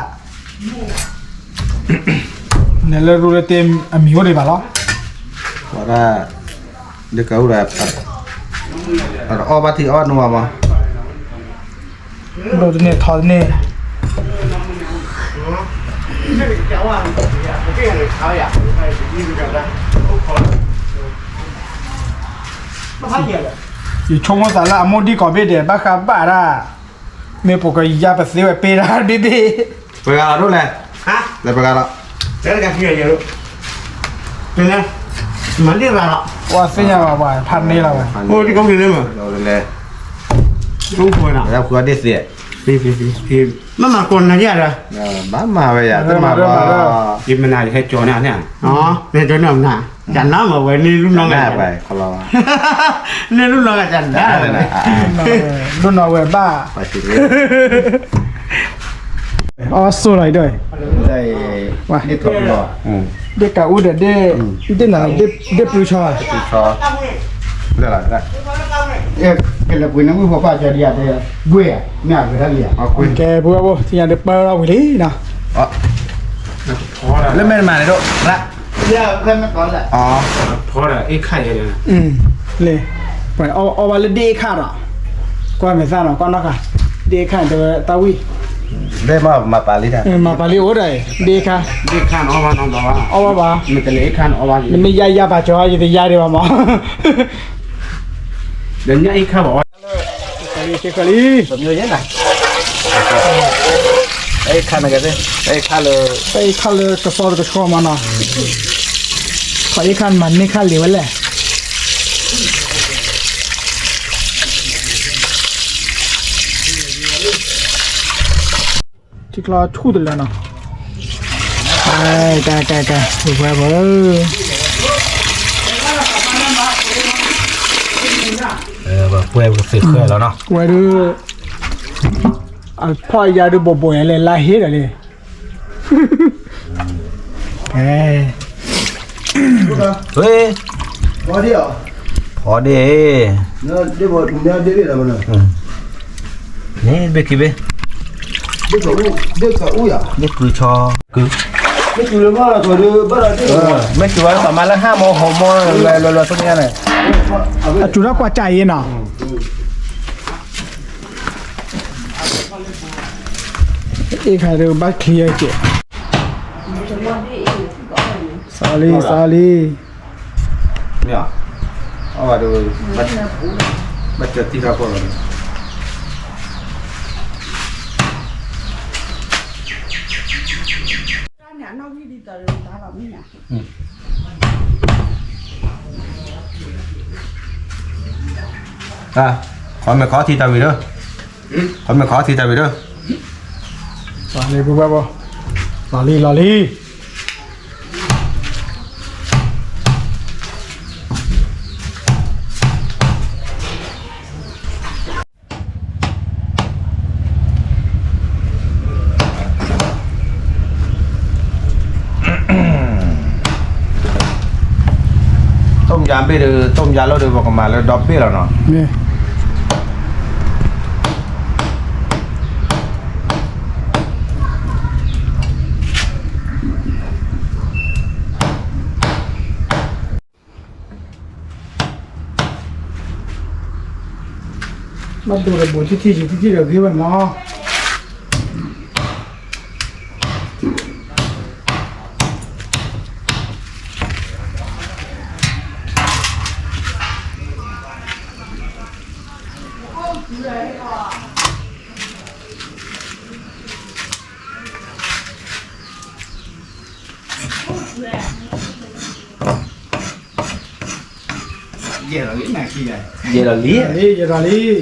နလဲၤရူလၢတ့အမံၤအိၣ်ဒံးဘၣ်လီၤ, ဝဲဒၣ်, ဒ့ကၤအူဒူၣ်, အီၣ်ဘၣ်ထံအီၣ်ဘၣ်နိဘၣ်မး, ဒိၣ်တန့ၢ်ထီတန့ၢ် ယဆိကမိၣ်သးလၢအမိၢ်ဒံၣ်ကိးဘ့ၣ်ဒဲး ဘၣ်ဃးဘၣ်ဒၣ်, မ့ၢ်ပကယါပသ့ဝဲပ့ၢ်ဒၣ်ဘ့ၣ်ဘ့ၣ်, ပှဲၤဂၤလီၤဒိၣ်လဲၣ်, လဲၤပှဲၤဂၤလီၤ, မၤန့ၢ်ရၤလီၤ, ပှၤသ့ၣ်ညါဘၣ်ပှၤဖးန့ၢ်လီၤဝဲ, အိၣ်ဒံးကိးန့ၣ်မး, လဲၤ, ဖုအီၣ်ဒ့ၣ်သ့, မ့ၢ်မၤကိးနၤယၤဒီး, ဘၣ်မၤဝဲယၤ တမၤဘၣ်, ယမနၤယဟဲကၠီၤန့ၣ်န့ၣ်, နဟဲကၠီၤန့ၣ်မနၤ, ယနၤမၤဝဲန့ၣ်လူၢ်နီၢ်ဂၤ, န့ၣ်လူၢ်နီၢ်ဂၤယနၤ, လူၢ်နီၢ်ဝဲဘၣ်, အီၣ်ဆိးလီၤအံၤဒီး, ဒ့ကၤအူဒီးဒ့, ဒ့နၤ, ဒ့ပျုၤဆီ, ကလဲၤပှ့ၤန့ၣ်မုၢ်ဖီပၢ်ကၠီဒံးယၤတဲ, ဘှဲၣ်ဧါ, မ့ၢ်အဂ့ၤတၢ်လံဧါ, ကဲ ပဝဲဘိ ထံၣ်ညါဒုးပၢလီၤဝံၤလံနီၤ, လၢမဲာ်တမၤန့ၣ်ဒိၣ်, ဖီဒီးအ့ၣ်ခၣ်ယဲ, လၢ, ပှၤအီၣ်ဘၣ်လၢဒ့အ့ၣ်ခၣ်ဒီး, ကွၢ်မဲာ်သၣ်နီၤ ကွၢ်နီၣ်ဃာ်, ဒ့အ့ၣ်ခၣ်တဲဝဲတၢ်ဝံၣ်, မၤပာ်လံတၢ်, မၤပာ်လံအိၣ်ဒီး, ဒ့အ့ၣ်ခၣ်, အီၣ်ဘၣ်ဘၣ်, နမ့ၢ်ယါယါပာ်ကၠီ ယတယါဒံးဘၣ်မး, ဒီးညၣ်အ့ၣ်ခၣ်ဘၣ်အီၣ်, လံ, အ့ၣ်ခၣ်န့ၣ်, အ့ၣ်ခၣ်လၢ, အ့ၣ်ခၣ်လၢကစီတကဆှီမးနီၤ, ပှၤအ့ၣ်ခၣ်မၤန့ၢ်ခၣ်လံာ်ဝဲလဲၣ်, ထံကျီဆူၣ်တလၢနီၤ, ကဲ, ကဲ, ကဲ, ပှဲၤပှဲၤ, ပှဲၤပသ့ၣ်ဃဲလီၤနီၤ, ဝဲဒုး, အဖီၣ်ယါဒုးဘိးဘိးယၤလဲၣ် လါဟ့ဒီးလံ, ကဲ, ဖီဒ့ၣ်, န့ၣ်ဘ့ၣ်က့ၤဘ့ၣ်, ဒ့ကၤအူ, ဒ့ကၤအူယၤ, ဒ့ကၤအူ, မ့ၢ်တုၤဝဲသးမါလၢဟၣ်မီဟီမီ, လွဲလွဲလွဲသ့ၣ်ညါန့ၣ်, အတုၤထီၣ်ကွၢ်ကၢ်အံၤနီၤ, အ့ၣ်ခါဒုးဘၣ်ချံအက့ၢ်, စးလံ စးလံ, မ့ၢ်, အဝဲဒုး, ဘၣ်စၢၤထံထီၣ်ဖိလီၤန့ၣ်, ခီမ့ၢ်ခီထံတၢ်ဝံၤဒီး, ခီမ့ၢ်ခီထံတၢ်ဝံၤဒီး, လီၤလံ ပှဲၤပှဲၤ, လီၤလံ လီၤလံ. ต้มยำเบ้ดิ ต้มยำแล้วดิ บอกกันมาแล้วดอบเบ้แล้วเนาะ ဘၣ်ဒိဒီးဘူးထံထံယံၤထံထံဒီးဂ့ၤဝဲမး. ယဲၢ်လီၤလံ, ယဲၢ်လီၤ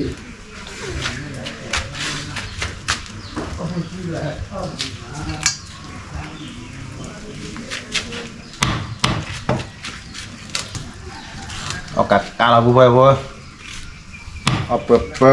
လံ. အီၣ်ကးကးလီၤ ပုၢ်ဝဲၢ်ဖိ, အီၣ်ပၢပၢ.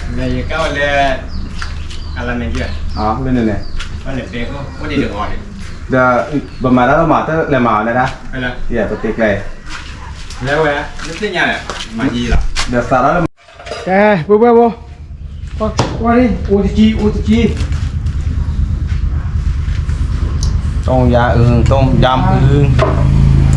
လီၤ, လၢလီၤ, လၢန့ၣ်န့ၣ်, ဒီးပမၤတၢ်လၢမၤတၢ်လဲၤမၤအီၤန့ၣ်ဒၣ်, ယပတ့ကျဲ, ဒီးသးတၢ်လၢမၤ, ကဲ ပုၢ်ဝဲၢ်ဖိ, အိၣ်တကံ အိၣ်တကံ. ต้มยำอึ่ง ต้มยำอึ่ง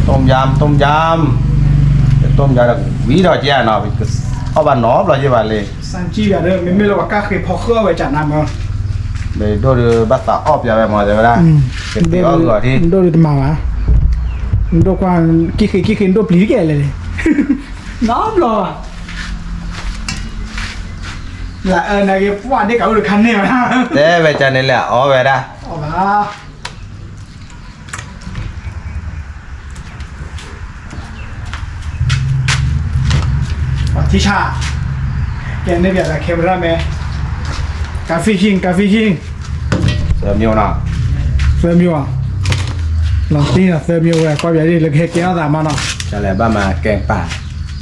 ต้มยำ ต้มยำ ต้มยำဒီးဝံၤဒီးကဲနီၤ, အီၣ်ဘၣ်နီတဘျီကဲဘၣ်လံ, စၢ်ကံဘၣ်ဒီး မ့မ့ၢ်လၢပှၤကၢ်ဃ့ဖီဃၢဝဲကၢ်နါမၢ်, ဒိၣ်ဒီးဘၣ်သးအီၣ်ပျးဝဲမၢ် တဲဝဲဒၣ်, ကသ့အီၣ်ဂီၤထံ, ဒိၣ်ဒီးတမၤဘၣ်, ဒိၣ်ကွၢ်, ကံၣ်ဃ့ ကံၣ်ဃ့ ဒိၣ်ပျံၤတကဲလဲၣ်လဲၣ်, နီတဘျီဘၣ်. လၢအၢနၤဂ့ၤ ပှၤဒ့ၣ်ကအိၣ်တခါန့ၣ်ဘၣ်, တဲဝဲကန့ၣ်လဲၣ် အီၣ်ဝဲဒၣ်, အီၣ်ဘၣ်. ပှၤထံဆါ, ကဲန့ၣ်ပျးသး camera man, ကါဖံဟံၣ် ကါဖံဟံၣ်, သၢမဵဝ်နီၤ, သၢမဵဝ်, လီၤတံၢ်နီၤ သၢမၢဝဲ ကွၢ်ပျးဒ်လၢကဟဲကဲထီၣ်သးမးနီၤ, ကလဲၤဘၣ်မၤကဲပၢ်,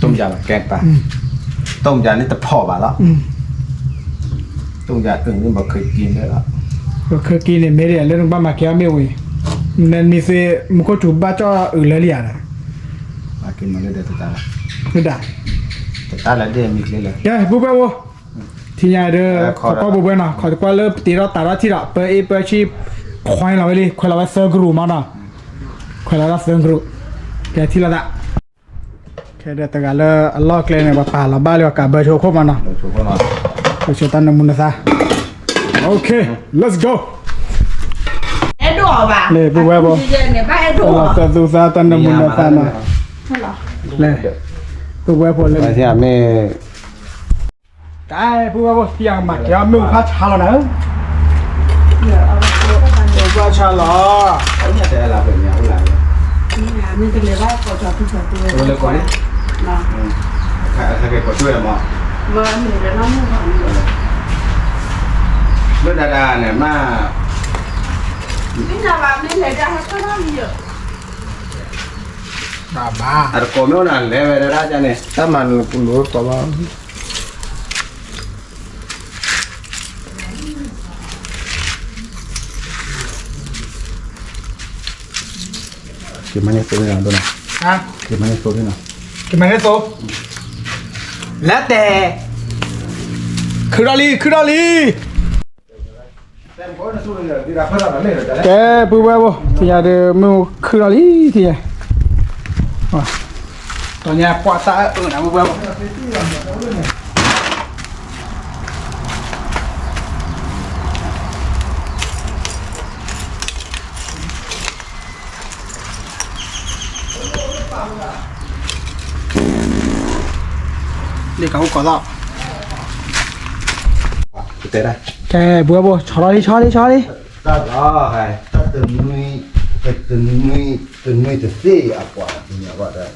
ต้มยำ မၤကဲပၢ်, ต้มยำ န့ၣ်တဖီၣ်ဘၣ်လီၤ, ต้มยำ အုၣ်န့ၣ် ဘၣ်ခဲကံန့ၣ်လီၤ, ဘၣ်ခဲကံန့ၣ် မ့ၢ်ဒ်လၢနကဘၣ်မၤကဲအီၣ်မ့ၢ်ဝံၤ, နမ့ၢ်သ့ မူခိၣ်စူၤဘၣ်ကၠီၣ်အုၣ်လၢလံဧါဒီး, မၤကဲမၤလၢဒၢးတတၢ်လီၤ, ဒၣ်, တတၢ်လၢဒ့ၣ်မံၤချ့လၢ, ကဲ ပုၢ်ဝဲၢ်ဖိ, ထံၣ်ညါဒီး ခိးကွၢ်ဘိဘဲနီၤ, ခိးကွၢ်လၢပတ့ထီၣ်တးထီၣ်ထံၣ်ဒီး ပၢအ့ပၢဆံ, ခွဲလီၤဝဲလံ ခွဲလီၤဝဲသၢကရူၢ်မးနီၤ, ခွဲလီၤဝဲဒၣ်သၢကရူၢ်, ကဲထံၣ်လိာ်သး, ခဲဒီးတဂၤလၢအလီၢ်ကျဲန့ၣ် ပှၤပာ်လီၤဘၣ်လံ ပှၤကးဘၢဆိခိၣ်မးနီၤ, ပဆိတၢ်နၢမူနသါ, OK, let's go. အဲၣ်ဒိးဘၣ်, လၢပုၢ်ဝဲၢ်ဖိ, အဲၣ်ဒိးဘၣ်, သၢသူသါတၢ်နၢမူနသါနီၤ, လၢ, ပုၢ်ဝဲၢ်ဖိလၢ, မ့ၢ် တၢ်ပုၢ်ဝဲၢ်ဖိ ထံၣ်ယၤကမၤကဲအီၣ်မ့ၣ်အူဖးဆါလီၤနၤဧၢ, မ့ၣ်အူဖးဆါလီၤ, မ့ၢ်တလဲၤဘၣ်ကိးကၠီၤသူကၠီၤသူဝဲလၢကိးန့ၣ်, လၢဒၣ်ဒၣ်န့ၣ်မး, မ့ၢ်နဘၣ်မ့ၢ်လဲၤဒၣ်ဟဲဆၢထၢၣ်လံယိာ်, အတကိးမ့ၢ်အိၣ်နၤလဲၤဝဲဒၣ်ဒၣ်န့ၣ်, တၢ်မၤနၢၤပူၤလိာ်ကိးဘၣ် က့ၤမၤန့ၢ်သိန့ၣ်လီၤ, က့ၤမၤန့ၢ်သိန့ၣ်လီၤ, က့ၤမၤန့ၢ်သိ, လၢတဲ, ခုၣ်ထီၣ်လံ ခုၣ်ထီၣ်လံ, ကဲ ပုၢ်ဝဲၢ်ဖိ ထံၣ်ယၤဒီး မ့ၣ်အူခုၣ်ထီၣ်လံ ထံၣ်ယၤ, တီၤညါပှၤတၢ်အၢၣ်နၤ ပုၢ်ဝဲၢ်ဖိ လ့ၣ်ကအိၣ်ကိးသီၣ်, ကဲ ပုၢ်ဝဲၢ်ဖိ ဆီထီၣ်လံ ဆီလံ ဆီလံ, တၢ်တ, တနွံ, တနွံ, တနွံတသ့အပှၤ, တၢ်တၢ်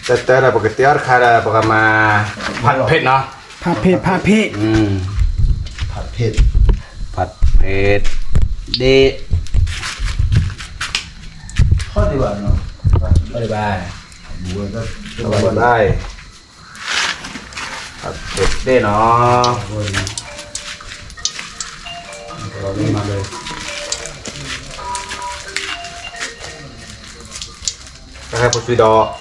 ဒီး ပကတဲအီၤတခါဒီး ပကမၤ ผัดเผ็ด နီၤ, ผัดเผ็ด ผัดเผ็ด, ผัดเผ็ด, ผัดเผ็ด ဒ့ၣ်, ထီၣ်ဒံးဘၣ်, ထီၣ်ဒံးဘၣ်, ထီၣ်ဒံးဘၣ်, ผัดเผ็ด ဒ့ၣ်နီၤ, တၢ်ဟဲဖိသွံဒီ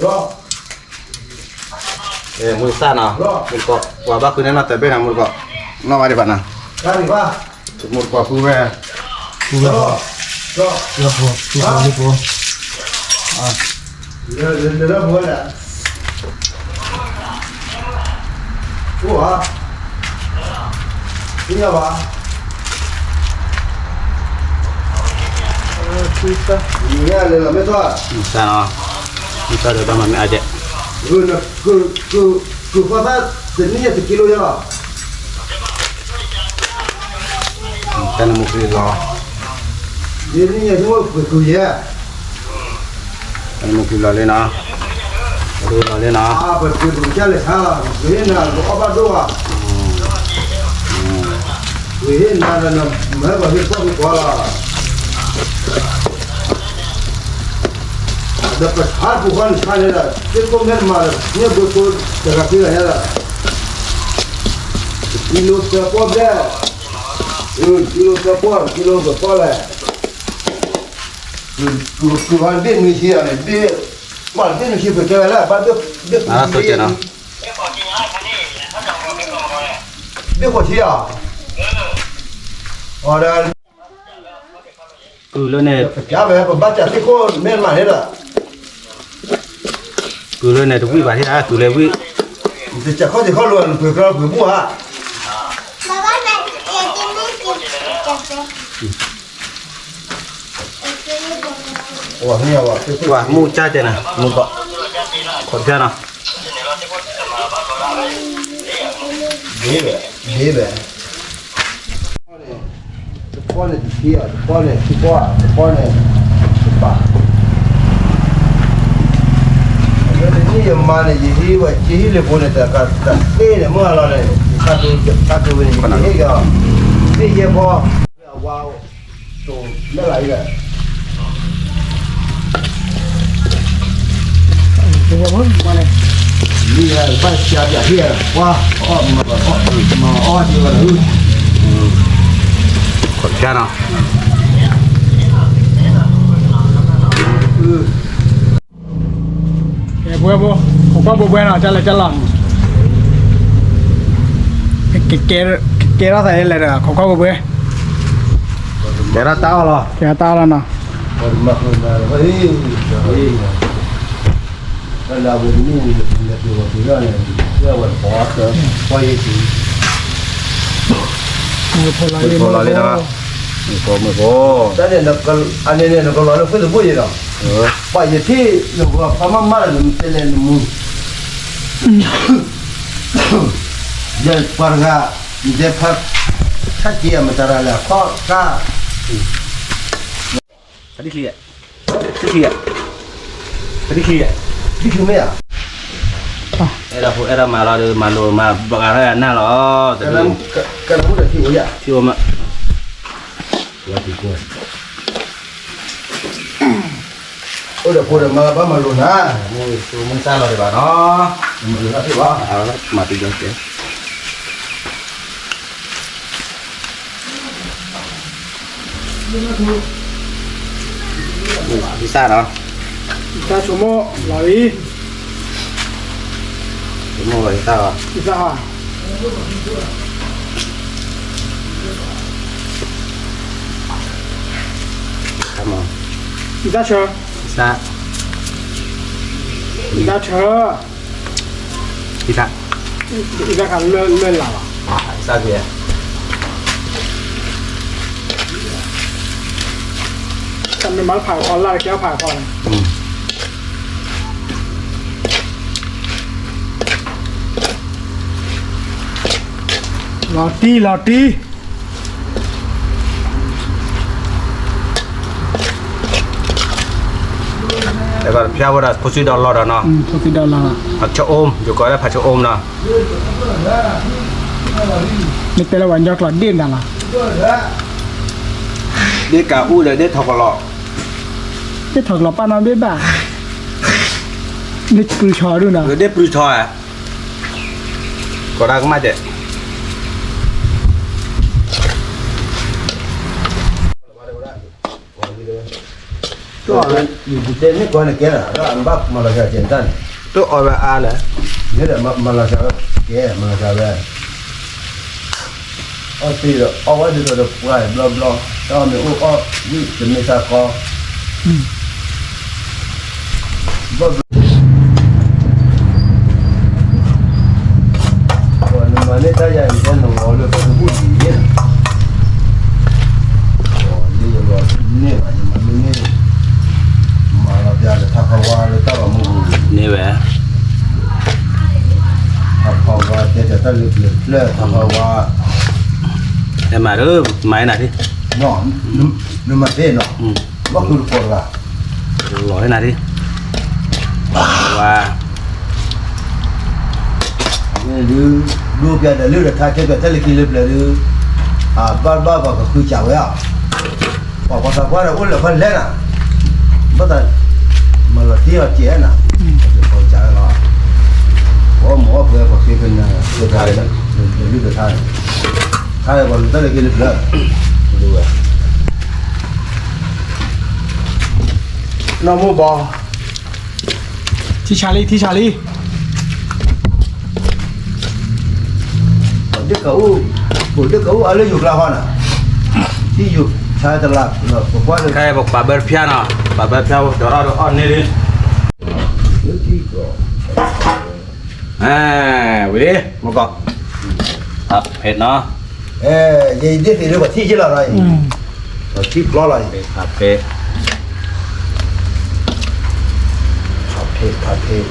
း, က မုၢ်သၣ်နီၤ, မုၢ်တကိး ပှၤဘၣ်ဃုန့ၢ်နီၢ်တဘ့ၣ်နီၤ, မုၢ်တကိး နီၢ်ဘၣ်ဒံးဘၣ်နီၤ, မုၢ်တကိးဃုဝဲ, ဃုဝဲ, ဃုဝဲ, ဃုဝဲ, ဃုဝဲ, မုၢ်သၣ်နီၤ, မုၢ်သၣ်ဒီးဘၣ်မၤမ့ၢ်အါဒဲး, ကုၤဃီသၣ်တနံၣ်ယဲၢ်တကံလိယဲၢ်လီၤ, တၢ်နမူကလံၤလီၤ, ဒ်နံၣ်ယဲၢ်ဟိၣ်ပှဲၤကုၤယဲၢ် မူကလံၤလီၤလံနီၤ, လီၤလံနီၤ, ပှဲၤကုၤကလဲၤဆါလီၤ, ပှ့ၤဟ့ၣ်နၤကအီၣ်ဘၣ်ဒိၣ်ဘၣ်, ပှ့ၤဟ့ၣ်နၤဒီးနမၢကီၢ်ဟ့ၣ်ကီၢ်ဟ့ၣ်ကီၢ်လီၤ, ဒီးပဟးပူၤဃီနဆါန့ၣ်ဒီး သ့ၣ်ခိၣ်မ့ၢ်တမၤဒီး မ့ၢ်ဘှ့ဖိတဂၤခံဂၤညါဒီး ကံလိသၢပီၢ်ဘျဲၣ်, ကံလိသၢပီၢ် ကံလိသၢပီၢ်လဲၣ်, ကုၤဃီဘ့ၣ်နွံဆံအီၤန့ၣ် ဘ့ၣ်, ဘ့ၣ်နွံဆံပကဲဝဲလၢ ဘၣ်ဘ့ၣ်ဃိးဆံဧါ, အီၤဒီး ကုၤလၢန့ၣ် ပဘၣ်တၢ်သ့ၣ်ခိၣ်မ့ၢ်မးန့ၣ်ဒီး ကုၤလၢန့ၣ်တဝံၣ်ဘၣ်ထံၣ်ဧါ, ကုၤလၢဝံၣ်, တစဲးခီၣ်စဲးခီၣ်လိာ် နပှ့ၤကျီပှ့ၤဘိၣ်ဧါ, ပှၤမူကၢ်တဲနၤ မူကီး, ခိးဖျါနီၤ, ဒ်ဘဲ, ဒ်ဘဲ, တပီၢ်န့ၣ်တထံၣ်, တပီၢ်န့ၣ်ခံပီၢ်, တပီၢ်န့ၣ်တပၢ်, အဝဲန့ၣ်ယမါန့ၣ် ယဟံးဝဲက့ၤဟံးလၢဖိန့ၣ် တၢ်သ့န့ၣ်မုၢ်အလီၢ်န့ၣ် ယခါကဝဲန့ၣ် ယဟံးက့ၤအီၤ, သ့ၣ်ယဲၢ်ဖီ အဝါ တိၤမဲၢ်လးအံၤလဲၣ်, မ့ၢ်ဘၣ်ဆါပၠးဟံၣ်, ကွၢ်, အီၣ်မၤအီၣ်, မၤအီၣ်ဒံးဝဲလၢ, ခိးဖျါနီၤ, ပဝဲဖိ, ခိးကွၢ်ဘိဘွဲနီၤ, ကလဲၤကလီၤ, ကကဲထီၣ်သးလဲၤဒီး ခိးကွၢ်ဘိဘွဲ, ကဲထီၣ်တၢ်အီၣ်လီၤ, ကဲထီၣ်တၢ်အီၣ်လီၤနီၤ, မုၢ်ဖိလီၤလံနီၤ, မုၢ်ဖိ, မုၢ်ဖိ, တၢ်န့ၣ် အန့ၣ်န့ၣ် နကလီၤလၢ Facebook ယဲၢ်လီၤ, ပှၤယထံၣ်နကဖးမၤမၤလၢနတဲလဲၤနမူ ယပှၤတဂၤ, ယတဲဖး, ဆၣ်က့ၤအမတၤတၢ်လဲၣ် အခီၣ်တၢ်, တၢ်ဒ်ချံ, တၢ်ဒ်ချံ, တၢ်ဒ်ချံ, ဒ်ချံမ့ၢ်ဧါ, အဲၣ်ဒိးဖိအဲၣ်ဒိးမါလီၤဒီး မၤလိာ်မၤဘၣ်ဂၤထီၣ်ယၤနၢ်လီၤ, ကနၢ်မုၣ်ဒီးထံၣ်အိၣ်ယၤ, ထံၣ်အိၣ်မး အိၣ်ဒီးဖိဒီးမါဘၣ်မၤလိာ်နၤ, မုၢ်သူမုၢ်သၣ်လီၤဒံးဘၣ်နီၤ, မၤလိာ်တၢ်သ့ၣ်ဘၣ်, မၤတံၢ်ကဲ, မုၢ်သၣ်နီၤ, မုၢ်သၣ်ဆိကမိၣ်လီၤလံ, ဆိကမိၣ်လီၤယသၣ်လီၤ, ယသၣ်ဧါ ယသၣ်ဆၢ, ယသၣ်, ယသၣ်ဆၢ, ယသၣ်, ယသၣ်ခါလၢလၢလၢ်လီၤ, ယသၣ်က့ၤ, တၢ်မ့ၢ်မၤတဖးဖီလာ်ကဲဖးဖီ, လီၤတံၢ်လီၤတံၢ် အဲၣ်ဘၣ်တဖျါဝဲဒၣ် ဖိသံဒီးလီၤဒီးနီၤ, ဖိသံဒီးလီၤ, ဖးဆၢအူမ်, ယကိးလၢဖးဆၢအူမ်နီၤ, မ့ၢ်တဲလၢပှၤကညီကျိာ်ဒ့ၣ်မတၤလီၤ, ဒ့ၣ်ကးအူဒီးဒ့ၣ်ထီၣ်ကလီၤ, ဒ့ၣ်ထီၣ်ကလီၤပၢ်နီၤဘ့ၣ်ဘၣ်, ဒ့ၣ်ပြူၤဆီဒူၣ်နီၤ, ဒ့ၣ်ပြူၤဆီဧါ, ကိးဒၣ်ကမၣ်ဒဲး တအီၣ်ဝဲအါလဲၣ်, ယဲဒၣ်မၤလီၤစှၤဝဲ, ကဲမၤလီၤစှၤဝဲ, အီၣ်သ့ဒီးအီၣ်ဝဲဒ်သိးဒီးပှၤဘျီဘျီ, တၢ်အီၣ်မ့ၢ်အိၣ်အီၣ်ဝံၣ်တမ့ၢ်တၢ်ကီ, ဘၣ်ဘျီ နမၤန့ၢ်တၢ်ယၤအံၤလၢနဂီၤလၢပတဘူၣ်ဒ်န့ၣ်, န့ၢ်ဘၣ် နမၤမ့ၢ်န့ၢ်, မၤလီၤပျၢ်ဒီးထါခီဝါလၢတၢ်လီၤမုၢ်ပူၤန့ၣ်ဝဲ, ထါခီဝါတဲဒီးတၢ်လၢပျၢၤဖျၢၣ်ထါခီဝါ, တဲမၤဒီး မၤနၤဒ်, နမၤသ့နီၤ, ဘၣ်ဃုတကိးတဂၤ, လီၤနၤဒ်, ဝါ ဒုးပျၢ်ဒီးလၢဒီးထါတဲပျၢ်ထဲလၢခံလၢပျၢၤဒုး, အဘၣ်ဘၣ်ပှၤကဃုစးဝဲဧါ, ပှၤပှၤသးပှၢ်ဒီးအိၣ်လၢခီလဲၣ်နၤ, ဘၣ်သး, မၤလီၤတံၢ်အီၤကဲနၤ, ပှၤကဃုစးဝဲလီၤ, ပှၤမၤအီၣ်ပှဲၤပှၤဃ့ကနၤ, လၢဒီးထါ, ထါပှၤလူၤတၢ်လၢခံလၢပျၢၤ, ဒုးဝဲ နီၢ်မိၢ်ဘီ, ထံဆးလံ ထံဆးလံ, ဒ်ကအိၣ်, ဒ်ကအိၣ်အါလၢယိၤကျါဃီနၤ, ထံယိၤဆါတလး, ပကွၢ်လၢ ခဲပပာ်ဘၢတဖျါနီၤ, ပာ်ဘၢတဖျါ ဒီးထီၣ်ဒီးအီၣ်န့ၢ်လံ, ဝံၤလံ မကီး, ဖဲနီၤ, ယဒ်သ့ၣ်လၢပှၤထံၣ်ယ့လီၤနီၤ, ပှၤထံၣ်ကျီလီၤ, ဖဲ ဖးဖ့, ဖးဖ့,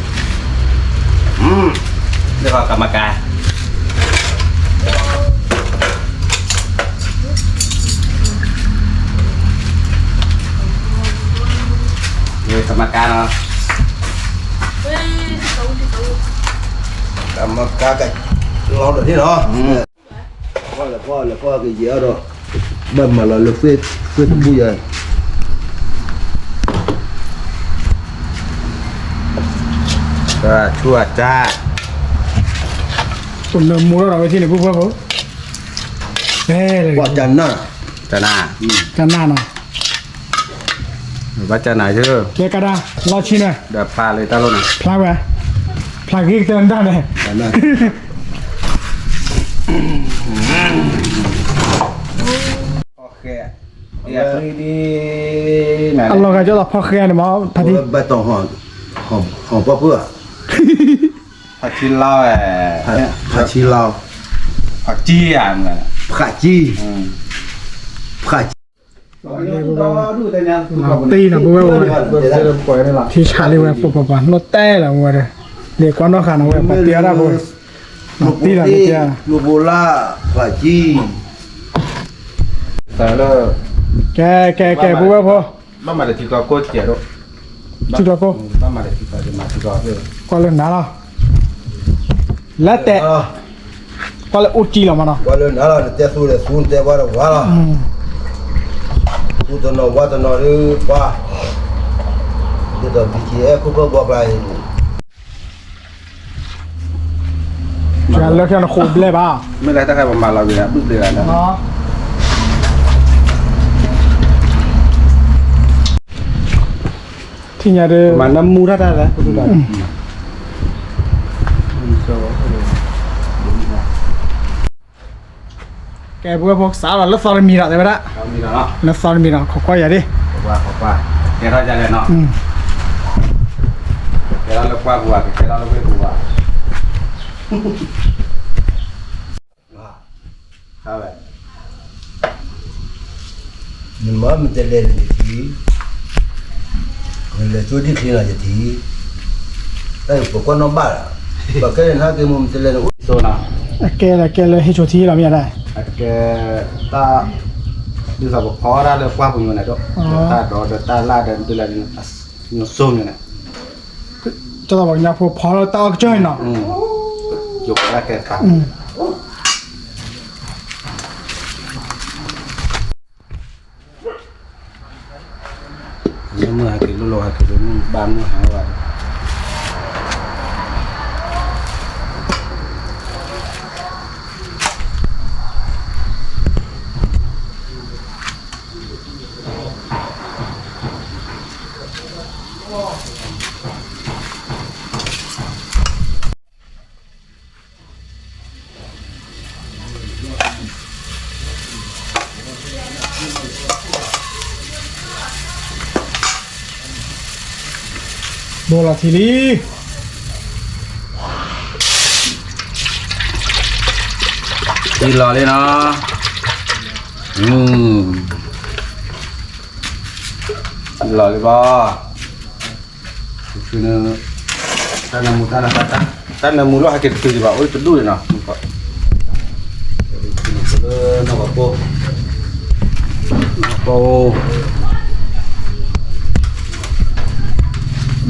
လၢကမကၤ, လၢကမကၤနီၤ, ကမကၤကလီၤဒီးန့ၣ်နီၤ, လဲၤဖီၣ်လဲၤဖီၣ်ကယဲၢ်အီၤဒီး, ဘၣ်မၤလီၤလၢဃ့ၢ်တဘူၣ်ယၤ ဆူအတၢ်, ပနၢမူထီၣ်ဒီးဝဲထံၣ်န့ၣ် ပူၤဖၢဖိ, ပှၤကနၣ်, ကနၣ်, ကနၣ်နီၤ, ဘၣ်ကနၣ်ယၤ, ကဲကဒါ, လီၤဆံန့ၣ်, ဒီးဖျါလၢတၢ်လိၣ်န့ၣ်, ဖျါဝဲ, ဖျါဂ့ၤကတၢၢ်တၢ်န့ၣ် အလီၤဂာ်ကၢ်လီၤဖီဃဲန့ၣ်မး, ဖါတံၢ်, ဟီၣ်ပှၢ်ပှၢ်, ဖါဆံလီၤ, ဖါဆံလီၤ, ဖါဆံ, ဖါဆံ, ဖါဆံ, တံၢ်နီၤ ပဝဲ, ထံဆးလံဝဲ ပပပှၤနီၢ်တဲလီၤဝဲဒီး, လဲၤကွၢ်နီၣ်ဃာ်နီၤဝဲ ပှၤတဲဒၣ်ပဝဲ, တံၢ်လီၤမ့ၢ်တဲ, မူဘိလၢ, ဖါဆံ, ကဲ, ကဲ, ကဲ, ပဝဲဖိ, ဘၣ်မၤလၢထံကျီကိၣ်တကဲးဒိၣ်, ထံကျီကိၣ်, ကွၢ်လၢနၤလီၤ, လၢတဲ, ကွၢ်လၢအူကံလီၤမးနီၤ, ကွၢ်လၢနၤလီၤ နတဲသူဒီးသူ နတဲဝါဒီးဝါလီၤ, သူတနီၤဝါတနီၤဒုးပှၤ, ဒ်သိး ဘံၣ်ကံအဲၣ် ခိၣ်ဖၢၣ်ဘီကျါအံၤ လၢခံနဃိးဘျဲၣ်ဘၣ်, မ့ၢ်လၢတၢ်ခါပမၤလီၤဂ့ၤ ဘုၣ်ဘျဲၣ်လီၤ, ထံၣ်ညါဒီး မၤနၢမူထီၣ်တၢ်လၢ, ကဲပဝဲဖိ စးလီၤလၢသီတမံၤဒီး တဲဝဲဒၣ်, လၢသီတမံၤဒီး ခိးကွၢ်ယၤဒ်, ကဲထီၣ်ယၤလဲၣ်နီၤ, ကဲထီၣ်လၢပှၢ်ပူၤဘၣ် ကဲထီၣ်လၢဝ့ၢ်ပူၤဘၣ် နမၤမတလဲန့ၣ်ယထံၣ်, နလဲၤကၠိဒ်ချံလီၤယထံၣ်, တၢ်အံၤပကွၢ်နီၣ်ဘၣ်လီၤ, ပကဲလၢနဟဲက့ၤမတလဲန့ၣ်အိၣ်, အကဲလၢ ကဲလၢဟ့ၣ်ဆိထံလီၤမ့ၢ်ဒၣ်, အကဲ, တၢ်, ဒ်သိးပဖီတၢ်လၢပှၢ်ပူၤညိန့ၣ်ဒီး, တၢ်ဒီးဒီးတၢ်လၢ်ဒီးဒ်လဲၣ်, ညိစိန့ၣ်န့ၣ် ကၠီသးပှၤကညီဖိဖီလၢတၢ်အီၣ်ကစၢၢ်န့ၣ်နီၤ, ယိၤကဲသး, မုၢ်ဟဲက့ၤလိၣ်လိၣ်ဟဲက့ၤလိၣ်မုၢ်ဘၣ်မုၢ်ဟးဝဲ လီၤထံလံ, ထံလီၤလံနီၤ, ထံလီၤလံဘၣ်, တၢ်နၢမူ တၢ်နၢမူလီၤ ဟဲက့ၤတတုၤဒံးဘၣ် အိၣ်တဒူၣ်န့ၣ်နီၤ, န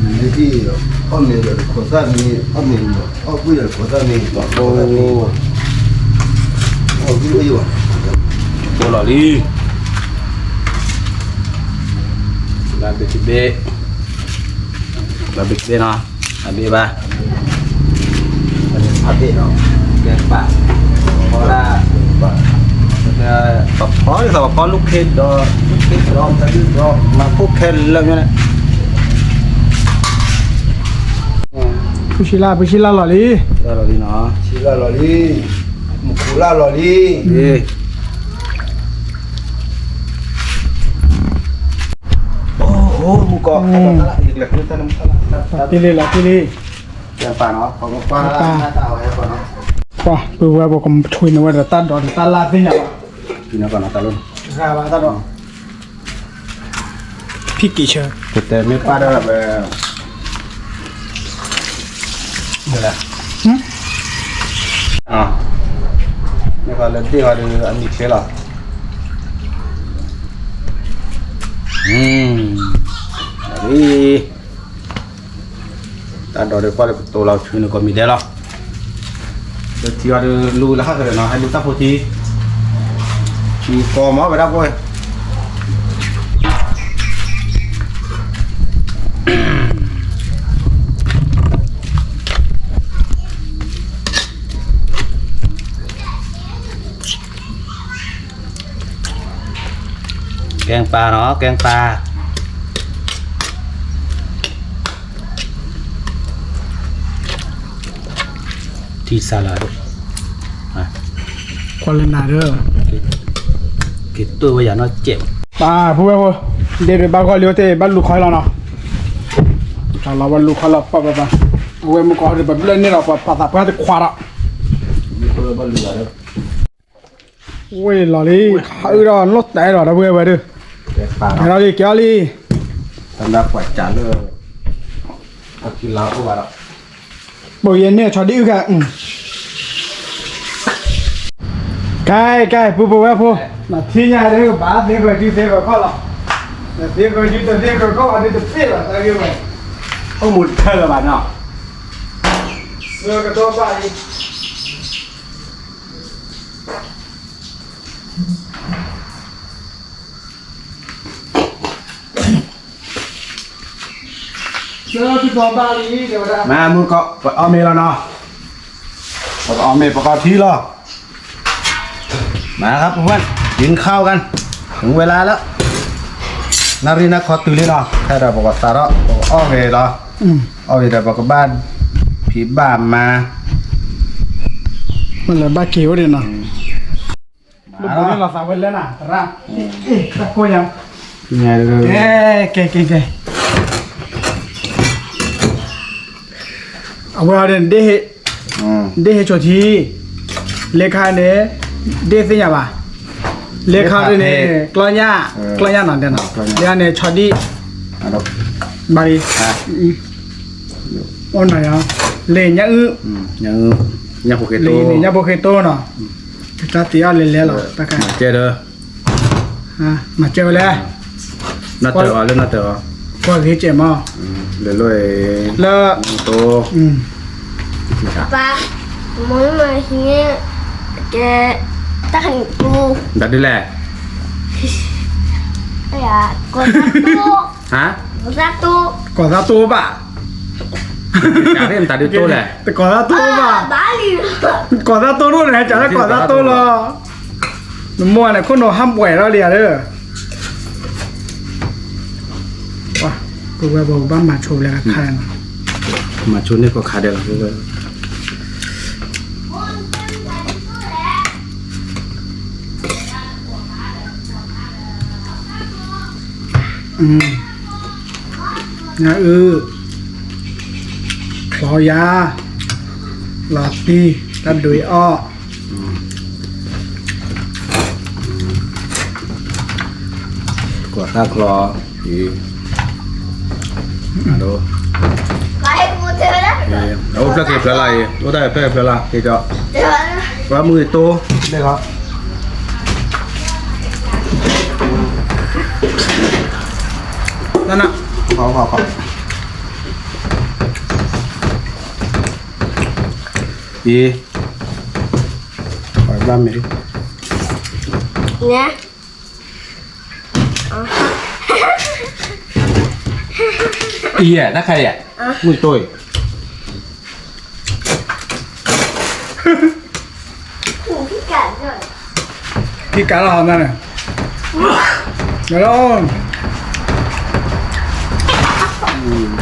ီၢ်ကီၢ် အီၣ်မ့ၤဒီးတခိးသၣ်မ့ၤ, အီၣ်မ့ၤ, အီၣ်ကွံာ်ဒီးတခိးသၣ်မ့ၤ, အီၣ်ကွံာ်အီၣ်ယံၤဘၣ်, လီၤလံ, လၢဘ့ၣ်တဘ့ၣ်, လၢဘ့ၣ်တဘ့ၣ်နီၤ, အဘ့ၣ်ဘၣ် အဘ့ၣ်နီၤ, ကဲပၢ်, ဖီဒၣ်, ပဖီဒ်သိးပဖီလူၢ်ခ့ဒီး, လူၢ်ခ့ဒီး တၢ်ဒုၣ်ဒီး မၤခိၣ်ခဲလၢာ်ညါန့ၣ်, ဖုဆံလၢ် ဖုဆံလၢ်လီၤလံ, ဆံလၢ်လီၤလံနီၤ, ဆံလၢ်လီၤလံ, မူခိၣ်လၢ်လီၤလံ, အိၣ် မူကီၢ်, လီၤတံၢ်လံ လီၤတံၢ်လံ, ပှၤ ပှၤ ပုၢ်ဝဲၢ် ပကထွံၣ်န့ၢ်ဝဲဒီးတၢ်ဒိးဒီးတၢ်လၢ်သ့ၣ်ညါဘၣ်, ဂၤဘၣ်တၢ်ဒိး, ဖံးက့ၤဆၢ, ပတဲမ့ၢ်ပၢ်ဒီးဝဲ, မ့ၢ်လၢဒ့ၣ်ဝဲဒီးအမံၤချ့လီၤ, တၢ်ဒိးဒီးကွၢ်လၢပတိၤလီၤဆူန့ၣ် ကိးမံၤဒဲးလီၤ, ဒီးထံအီၤဒီးလူၤလၢဟးကဒီးနီၤ ဟဲလူၤတၢ်ဖိထံ, ထံကီမ့ၢ်ဝဲဒၣ်ပှဲၤ ကဲပၢ်နီၤ ကဲပၢ်, ထံစၢ်လီၤ, ကွၢ်လၢနၤဒီး, က့ၤတိၢ်ဝဲယၤနီၢ်စဲး, ပၢ် ပုၢ်ဝဲၢ်ဖိ, ဒ့ၣ်ဒ့ၣ်ဘၣ်ဂီၢ်လံ အိၣ်တ့ၢ်ဘၣ်လူၤခီလီၤနီၤ, တၢ်လီၤဘၣ်လူၤခီလီၤ ပၢ်ပၢ်ပၢ်, အဝဲမုၢ်ကီၢ်ဒီး ပဘျၢၣ်န့ၢ်လီၤ ပှၤပာ်သးပှၢ်တခွါဒီး ဝ့ၢ်လီၤလံ, ခးအုၣ်ဒီးနီၢ်တဲဒီး ဒီပုၢ်ဝဲၢ်ဝဲဒၣ်, ကဲလီၤလံ ကဲလီၤလံ, တၢ်နၢ်ပှၤစးလၢ အကံလါအိၣ်ဘၣ်ဒီး, ဘိယဲန့ၣ်ဆီဒံၣ်အုၣ်ခါ, ကဲ ကဲ ပုၢ်ဖိဝဲၢ်ဖိ, နထံၣ်ညါဒ်ဘၣ်သ့ၣ်ဂီၤစုသ့ၣ်ဂီၤခီၣ်လီၤ, နသ့ၣ်ဂီၤစုတသ့ၣ်ဂီၤခီၣ်ဘၣ်ဒ်တသ့ၣ်ဘၣ်တၢ်ဂ့ၢ်ဝဲ, အိၣ်မူတထၢလၢၤဘၣ်နီၤ, ဆၢကတီၢ်ဘၣ်အံၤ မ့ၢ်မုၢ်ကီၢ် ပအီၣ်မ့ၤလီၤနီၤ, ပကအီၣ်မ့ၤ ပကအီထံလီၤ, มาครับเพื่อนๆ กินข้าวกัน ถึงเวลาแล้ว နၣ်ရံၣ်နၢ်ခီတုၤလံနီၤ, ခဲဒီးပကသးထီၣ် ပကအီၣ်ဂ့ၤလီၤ, အီၣ်ဂ့ၤဒီးပကဘၣ်ဖံးဘၣ်မၤ, မ့ၢ်လၢဘၣ်က့ၤအိၣ်ဒံးနီၤ ဘိးဘိးန့ၣ်လီၤသးဝဲလၢနၤ သရၣ်, တၢ်ကိၢ်ညါ, ကဲ ကဲ ကဲ ကဲ, အဝဲအီၤဒ်န့ၣ် ဒ့ၣ်ဟ့ၣ်ဆိးထံ, လ့ခါန့ၣ် ဒ့ၣ်သ့ၣ်ညါဘၣ်, လ့ခါဒ်န့ၣ် ကျီညၣ်, ကျီညၣ်နီၤတဲနီၤ, လ့ခါန့ၣ် ဆီဒံၣ်, ဘၣ်လံ, အိၣ်နီၤယၤ, လ့ညၣ်အုၣ်, လ့ညၣ်ဖိဃ့တိၢ်နီၤ, တၢ်သ့အီၤလဲၤလဲၤလီၤ တၢ်ခါ, ကဲဒီး မၤစၢၤဝဲလဲၣ်, နၢ်တၢၤအီၤလၢနၢ်တၢၤအီၤ, ကွၢ်ဂ့ၤကဲမး, လၢလီၤအံၤ, လၢ, တိ, ပၢ်, မ့ၢ်မၤဟံးန့ၢ်, ကဲ, တၢ်ခနံၣ်ပူ, တၢ်ဒ်လဲၣ်, ကိးသးတိ, ကိးသးတိ, ကိးသးတိဘၣ်, တၢ်ဒ်တိလဲၣ်, တကိးသးတိဘၣ်, ကိးသးတိဒိၣ်န့ၣ် ကကိးသးတိလီၤ နမိၢ်န့ၣ် ခိၣ်နူာ်ဟးဘှဲးထီၣ်လံဧါဒီး, ပဝဲပဘၣ်မၤဆိလၢခါဒီးနီၤ, မၤဆိန့ၢ်ကီးခါဒီးလီၤ, ညၣ်အုၣ် လီၤယၤ, လီၤတံၢ်, တၢ်ဒွံးအီၣ်, ကွၢ်တၢ်ချီအံၤ, အအိၣ်ဖျၢၣ်က့ၤဖျၢၣ်လၢအံၤ, အိၣ်တၢ်ဖျၢၣ်က့ၤဖျၢၣ်လၢ်က့ၤကီ, ပှၤမုၢ်ဂ့ၤတိ, လၢခီ တနၢ်, အံၤ, ပှၤဘၣ်မ့ၢ်, ညါ, အံၤယဲၢ် တၢ်ခါယဲၢ်, မုၢ်တိအံၤ ခံကးလီၤဟီမးန့ၣ်,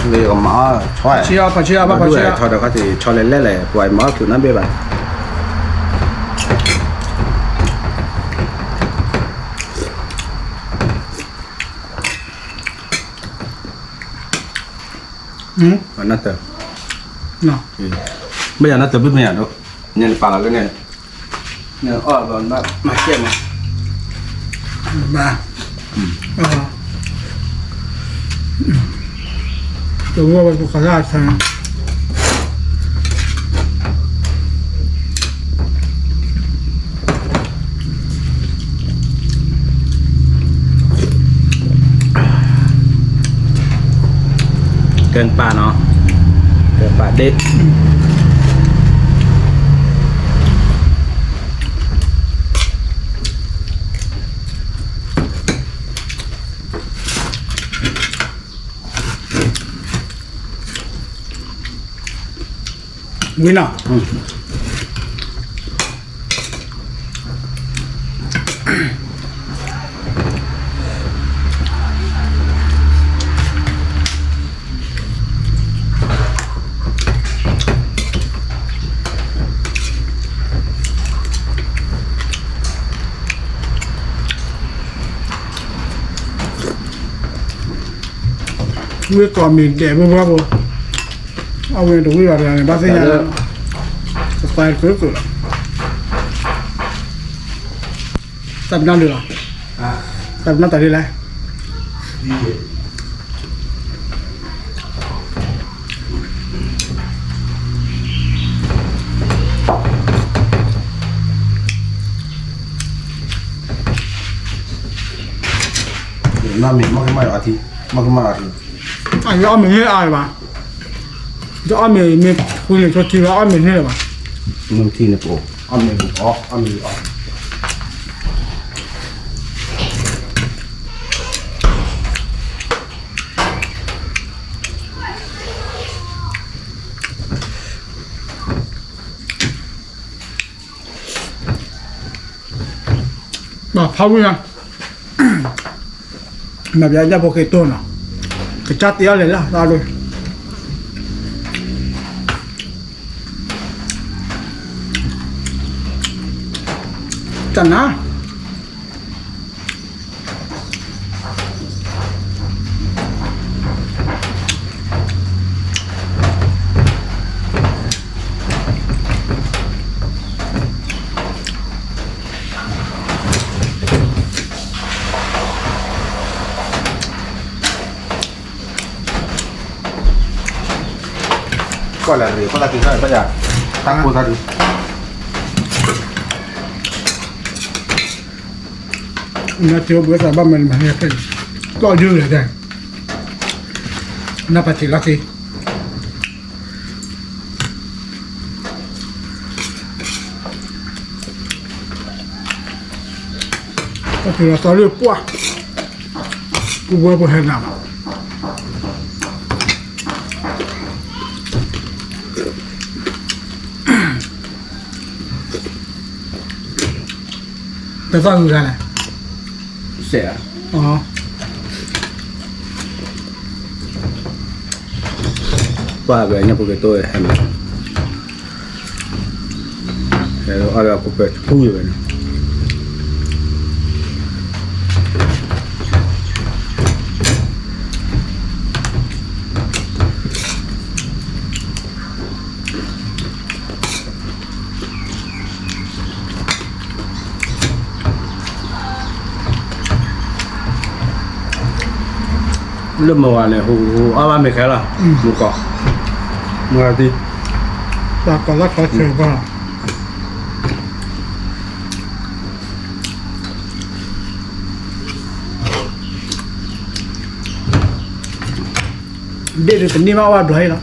လီၤ, လၢကမၤအီၣ်, ဆီ, ဆီဒီးခီၣ်ထံး ဆီလဲၤလဲၣ်လဲၣ် ပှၤမၤအီၣ်သူၣ်နါဘ့ၣ်ဘၣ်. နၢ်တၢၤ, မ့ၢ်ယၤနၢ်တၢၤဘၣ်မ့ၢ်ယၤဒီး, န့ၣ်နပာ်လီၤလၢန့ၣ်, န့ၣ်အီၣ်လီၤမၤကဲမး, ဘၣ်, တဝီဝဲပခီၣ်လၢအဆၢ ကၢၢ်ပၢ်နီၤ, ကၢၢ်ပၢ်ဒ့ၣ်, ဝံၤနီၤ. ဝံၤကီၢ်မ့ၢ်ဒဲးဘၣ်ဘၣ်ဘၣ်, အဝဲတဝံၤဘၣ်တဂၤန့ၣ် ဘၣ်သ့ၣ်ညါ, ကသးတကၢၢ်ကၢၢ်လီၤ, တၢ်ပနၢ်ဒုးလီၤ, တၢ်ပနၢ်တၢ်ဒ်လဲၣ်. နမ့ၢ်မ့ၢ်မၤအီၤထံ, မ့ၢ်မ့ၢ်အီၤထံ, အအီၣ်မ့ၢ်န့ၢ်အါလၢၤဘၣ်, တအီၣ်မ့ၢ်မ့ၢ်ဖှံန့ၣ် ဆိထံလီၤ အီၣ်မ့ၢ်န့ၢ်လၢၤဘၣ်, မ့ၢ်ထံန့ၣ်ပအိၣ်, အီၣ်မ့ၢ်အီၣ်, အီၣ်မ့ၢ်အီၣ်. ဘၣ်ဖးဝံၤညါ, မ့ၢ်ပျဲညၣ်ဖိက့ၤတိၢ်နီၤ, ကစၢ်တ့အီၣ်လဲၣ်လၢတၢ်ဒိၣ်, တနၤ ကွၢ်လၢရ့ၣ် ကွၢ်လၢက့ၤခါ ဘၣ်ယၤ တၢ်ကိၢ်သးဒုး နတဲဘၣ်သးဘၣ်မနုၤမၤန့ၣ် ကီၢ်ယုၢ်လဲၣ်တဲ နပာ်တ့ၢ်လီၤက့ၤ ကီၢ်တုၤလီၤသီလၢပှၢ် ပူၤဝဲပဟဲနၤဘၣ် တသီၣ်ဂုၤဂၤလဲၣ် စဲးဧါ ပှၢ်ဝဲညၣ်ဖိကတိၢ်ဟဲမး ဟဲအီၣ်လၢအပူၤပှဲၤထူယံၤဝဲန့ၣ် ပ လၢမုၢ်ဝါန့ၣ် ဟူးဟူးအါဘၣ်မ့ၢ်ခဲလီၤ, မုၢ်ကီၢ်, မုၢ်ဂၤသံ, တၢ်ကီၢ်လၢကီၢ်ဆၢဘၣ်, ဒ့ၣ်ဒုးတန့ၢ်ဘၣ်ဝဲဘျီအံၤလီၤ,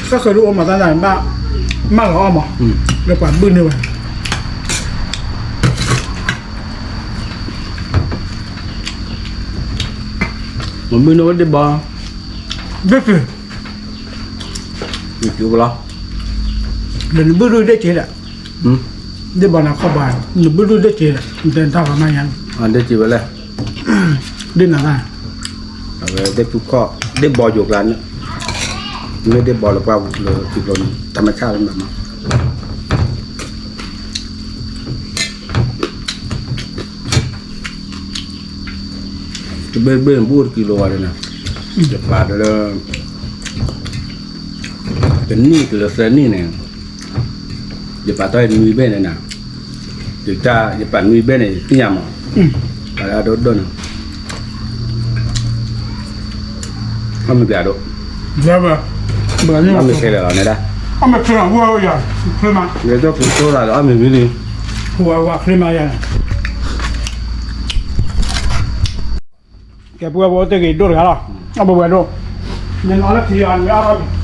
ကဃၢၤဒုးအိၣ်မၤသးဒၣ်ဘၣ်, မၢလီၤအီၣ်မး, လၢပှၤဘုၣ်န့ၢ်ဝဲ မ့ၢ်ဘုၣ်န့ၢ်ဝဲဒ့ၣ်ဘီ, ဒ့ၣ်စ့, လၢနဘုၣ်ဒုးဒ့ၣ်စ့ဒီး, ဒ့ၣ်ဘီနၤခီၣ်ဘၣ်, နဘုၣ်ဒုးဒ့ၣ်စ့ဒီး နတဲတၢ်ဂီၤမးညါ, ဒ့ၣ်စ့ဝဲလဲၣ်, ဒ့ၣ်နၤတၢ်, အဝဲဒ့ၣ်ဖုခီၣ်, ဒ့ၣ်ဘီယိၤကျါန့ၣ်, မ့ၢ်ဒ့ၣ်ဘီလၢပှၢ်လၢထံကျိန့ၣ် တၢ်မၤဆၣ်လၢမးမး တဘ့ၣ်တဘ့ၣ်န့ၣ် ဘူးတကံလိၤဝဲဒၣ်န့ၣ်, ယပာ်တလၢ, တနံၣ်ကလၢသၢနံၣ်န့ၣ်, ယပာ်တၢ်နွံဘ့ၣ်န့ၣ်နၤ, ယတၢ်ယပာ်နွံဘ့ၣ်န့ၣ် ယသ့ၣ်ညါမး, ပာ်လၢအဒိၣ်ဒိၣ်န့ၣ်, အမ့ၢ်ပျးဒိၣ်, အမ့ၢ်ခဲလၢာ်လီၤန့ၣ်ဒၣ်, အမ့ၢ်ခဲလၢာ်ဝဲယၤ, ချ့မး, လဲၤတၢ်ဖုတိၢ်သးဒီးအမ့ၢ်မ့ၢ်လံ, ဝဲဝဲချ့မးယၤ ကဲပဝဲပအိၣ်တ့ၢ်ဂ့ၤဒိၣ်တဂၤလီၤ, အဘဝဲဒိၣ်, နနီၤလၢခံအီၤနမ့ၢ်အီၣ်ထီၣ်မံၤ,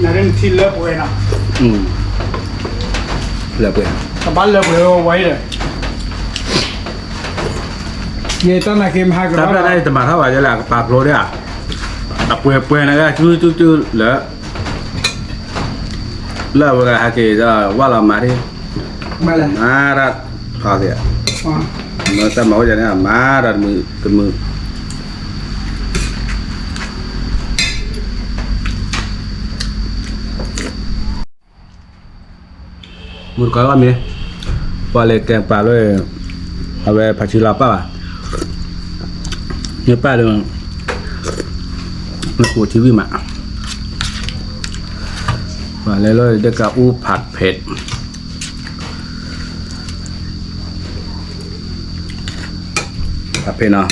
နထံၣ်လၢပှဲၤနီၤ, လၢပှဲၤ, ကဘၣ်လၢပှဲၤဝဲအံၤဒီး, ယတၢ်နာ်က့မဟါကဘၣ်, တၢ်ဖျၢၣ်န့ၣ်တမၤထီၣ်ဘၣ်ယဲလၢအကပာ်ဖျိဒၣ်, အပှဲၤပှဲၤန့ၣ်ကစုစုစုလၢ လၢအဝဲဂၤဟဲက့ၤဒီး ဝၢ်လီၤမၤဒ်, မၤဒၣ်ထီၣ်က့ၤ, မ့ၢ်တၢ်မၤအိၣ်ယၤန့ၣ် မၤဒီးတမုာ်တမုာ်, မုၢ်တကီၢ်အီၣ်မ့ၤ, ပှၤလဲၤကဲပာ်လၢ, အဝဲဖးဆံလီၤပာ်ဘၣ်, မ့ၢ်ပာ်လၢ, မ့ၢ်ကိးထံဝံၤမး, ပှၤလဲၤလၢဒကၣ်အူဖးဖဲး အဖဲနီၤ,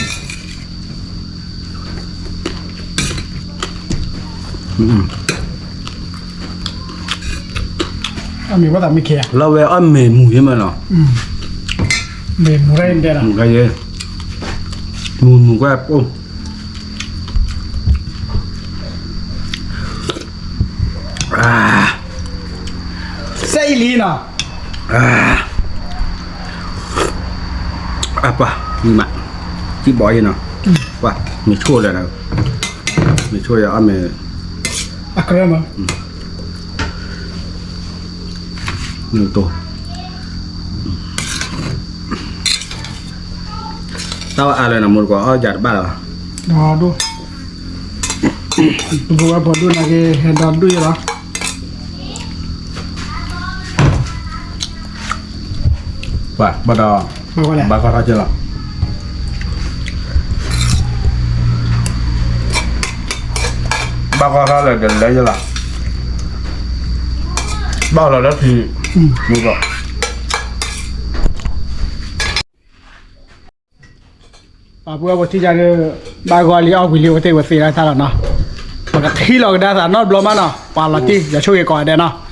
အမ့ၢ်ဝဲသးမ့ၢ်ခဲ, လီၤဝဲအီၣ်မ့ၤမူၤယဲမးနီၤ, မ့ၢ်မူၤဒၣ်ယဲ, မူၤမူၤကွၢ်ပိၢ် စဲအံၤလံနီၤ, အပှၤ, မံမး, စံၣ်ဘီယဲနီၤ, ပှၤ, မ့ၢ်ဆိၣ်လၢ, မ့ၢ်ဆိၣ်ယအီၣ်မ့ၤ, အကြၢးမး, မ့ၢ်တိၢ် တၢ်ဝဲအါလၢနမူတကိးအီၣ်ယၤတဘၣ်လၢၤဘၣ်, ပကဝဲဖိဒိၣ်နာ်က့ ဟဲဒီဒူၣ်ယဲလီၤ, ပှၤ, ဘၣ်ဒီး, ဘၣ်ကီၢ်ထီၣ်က့လီၤ, ဘၣ်ကီၢ်ထီၣ်လၢဒလဲယဲလီၤ, ဘၣ်လီၤလၢထံ, မူကီး ပှၤပဝဲပထံၣ်ယၤဒီး, ဘၣ်ဂီၤလံအီၣ်ဝံၤလံ အဝဲသ့ၣ်ဝဲသ့ၣ်လၢတၢ်လီၤနီၤ, ပကထံၣ်လီၤကဒါသးနီတဘျီမးနီၤ, ပှၤလီၤတံၢ် ယဆိၣ်ဂ့ၤကိးဂၤဒဲးနီၤ,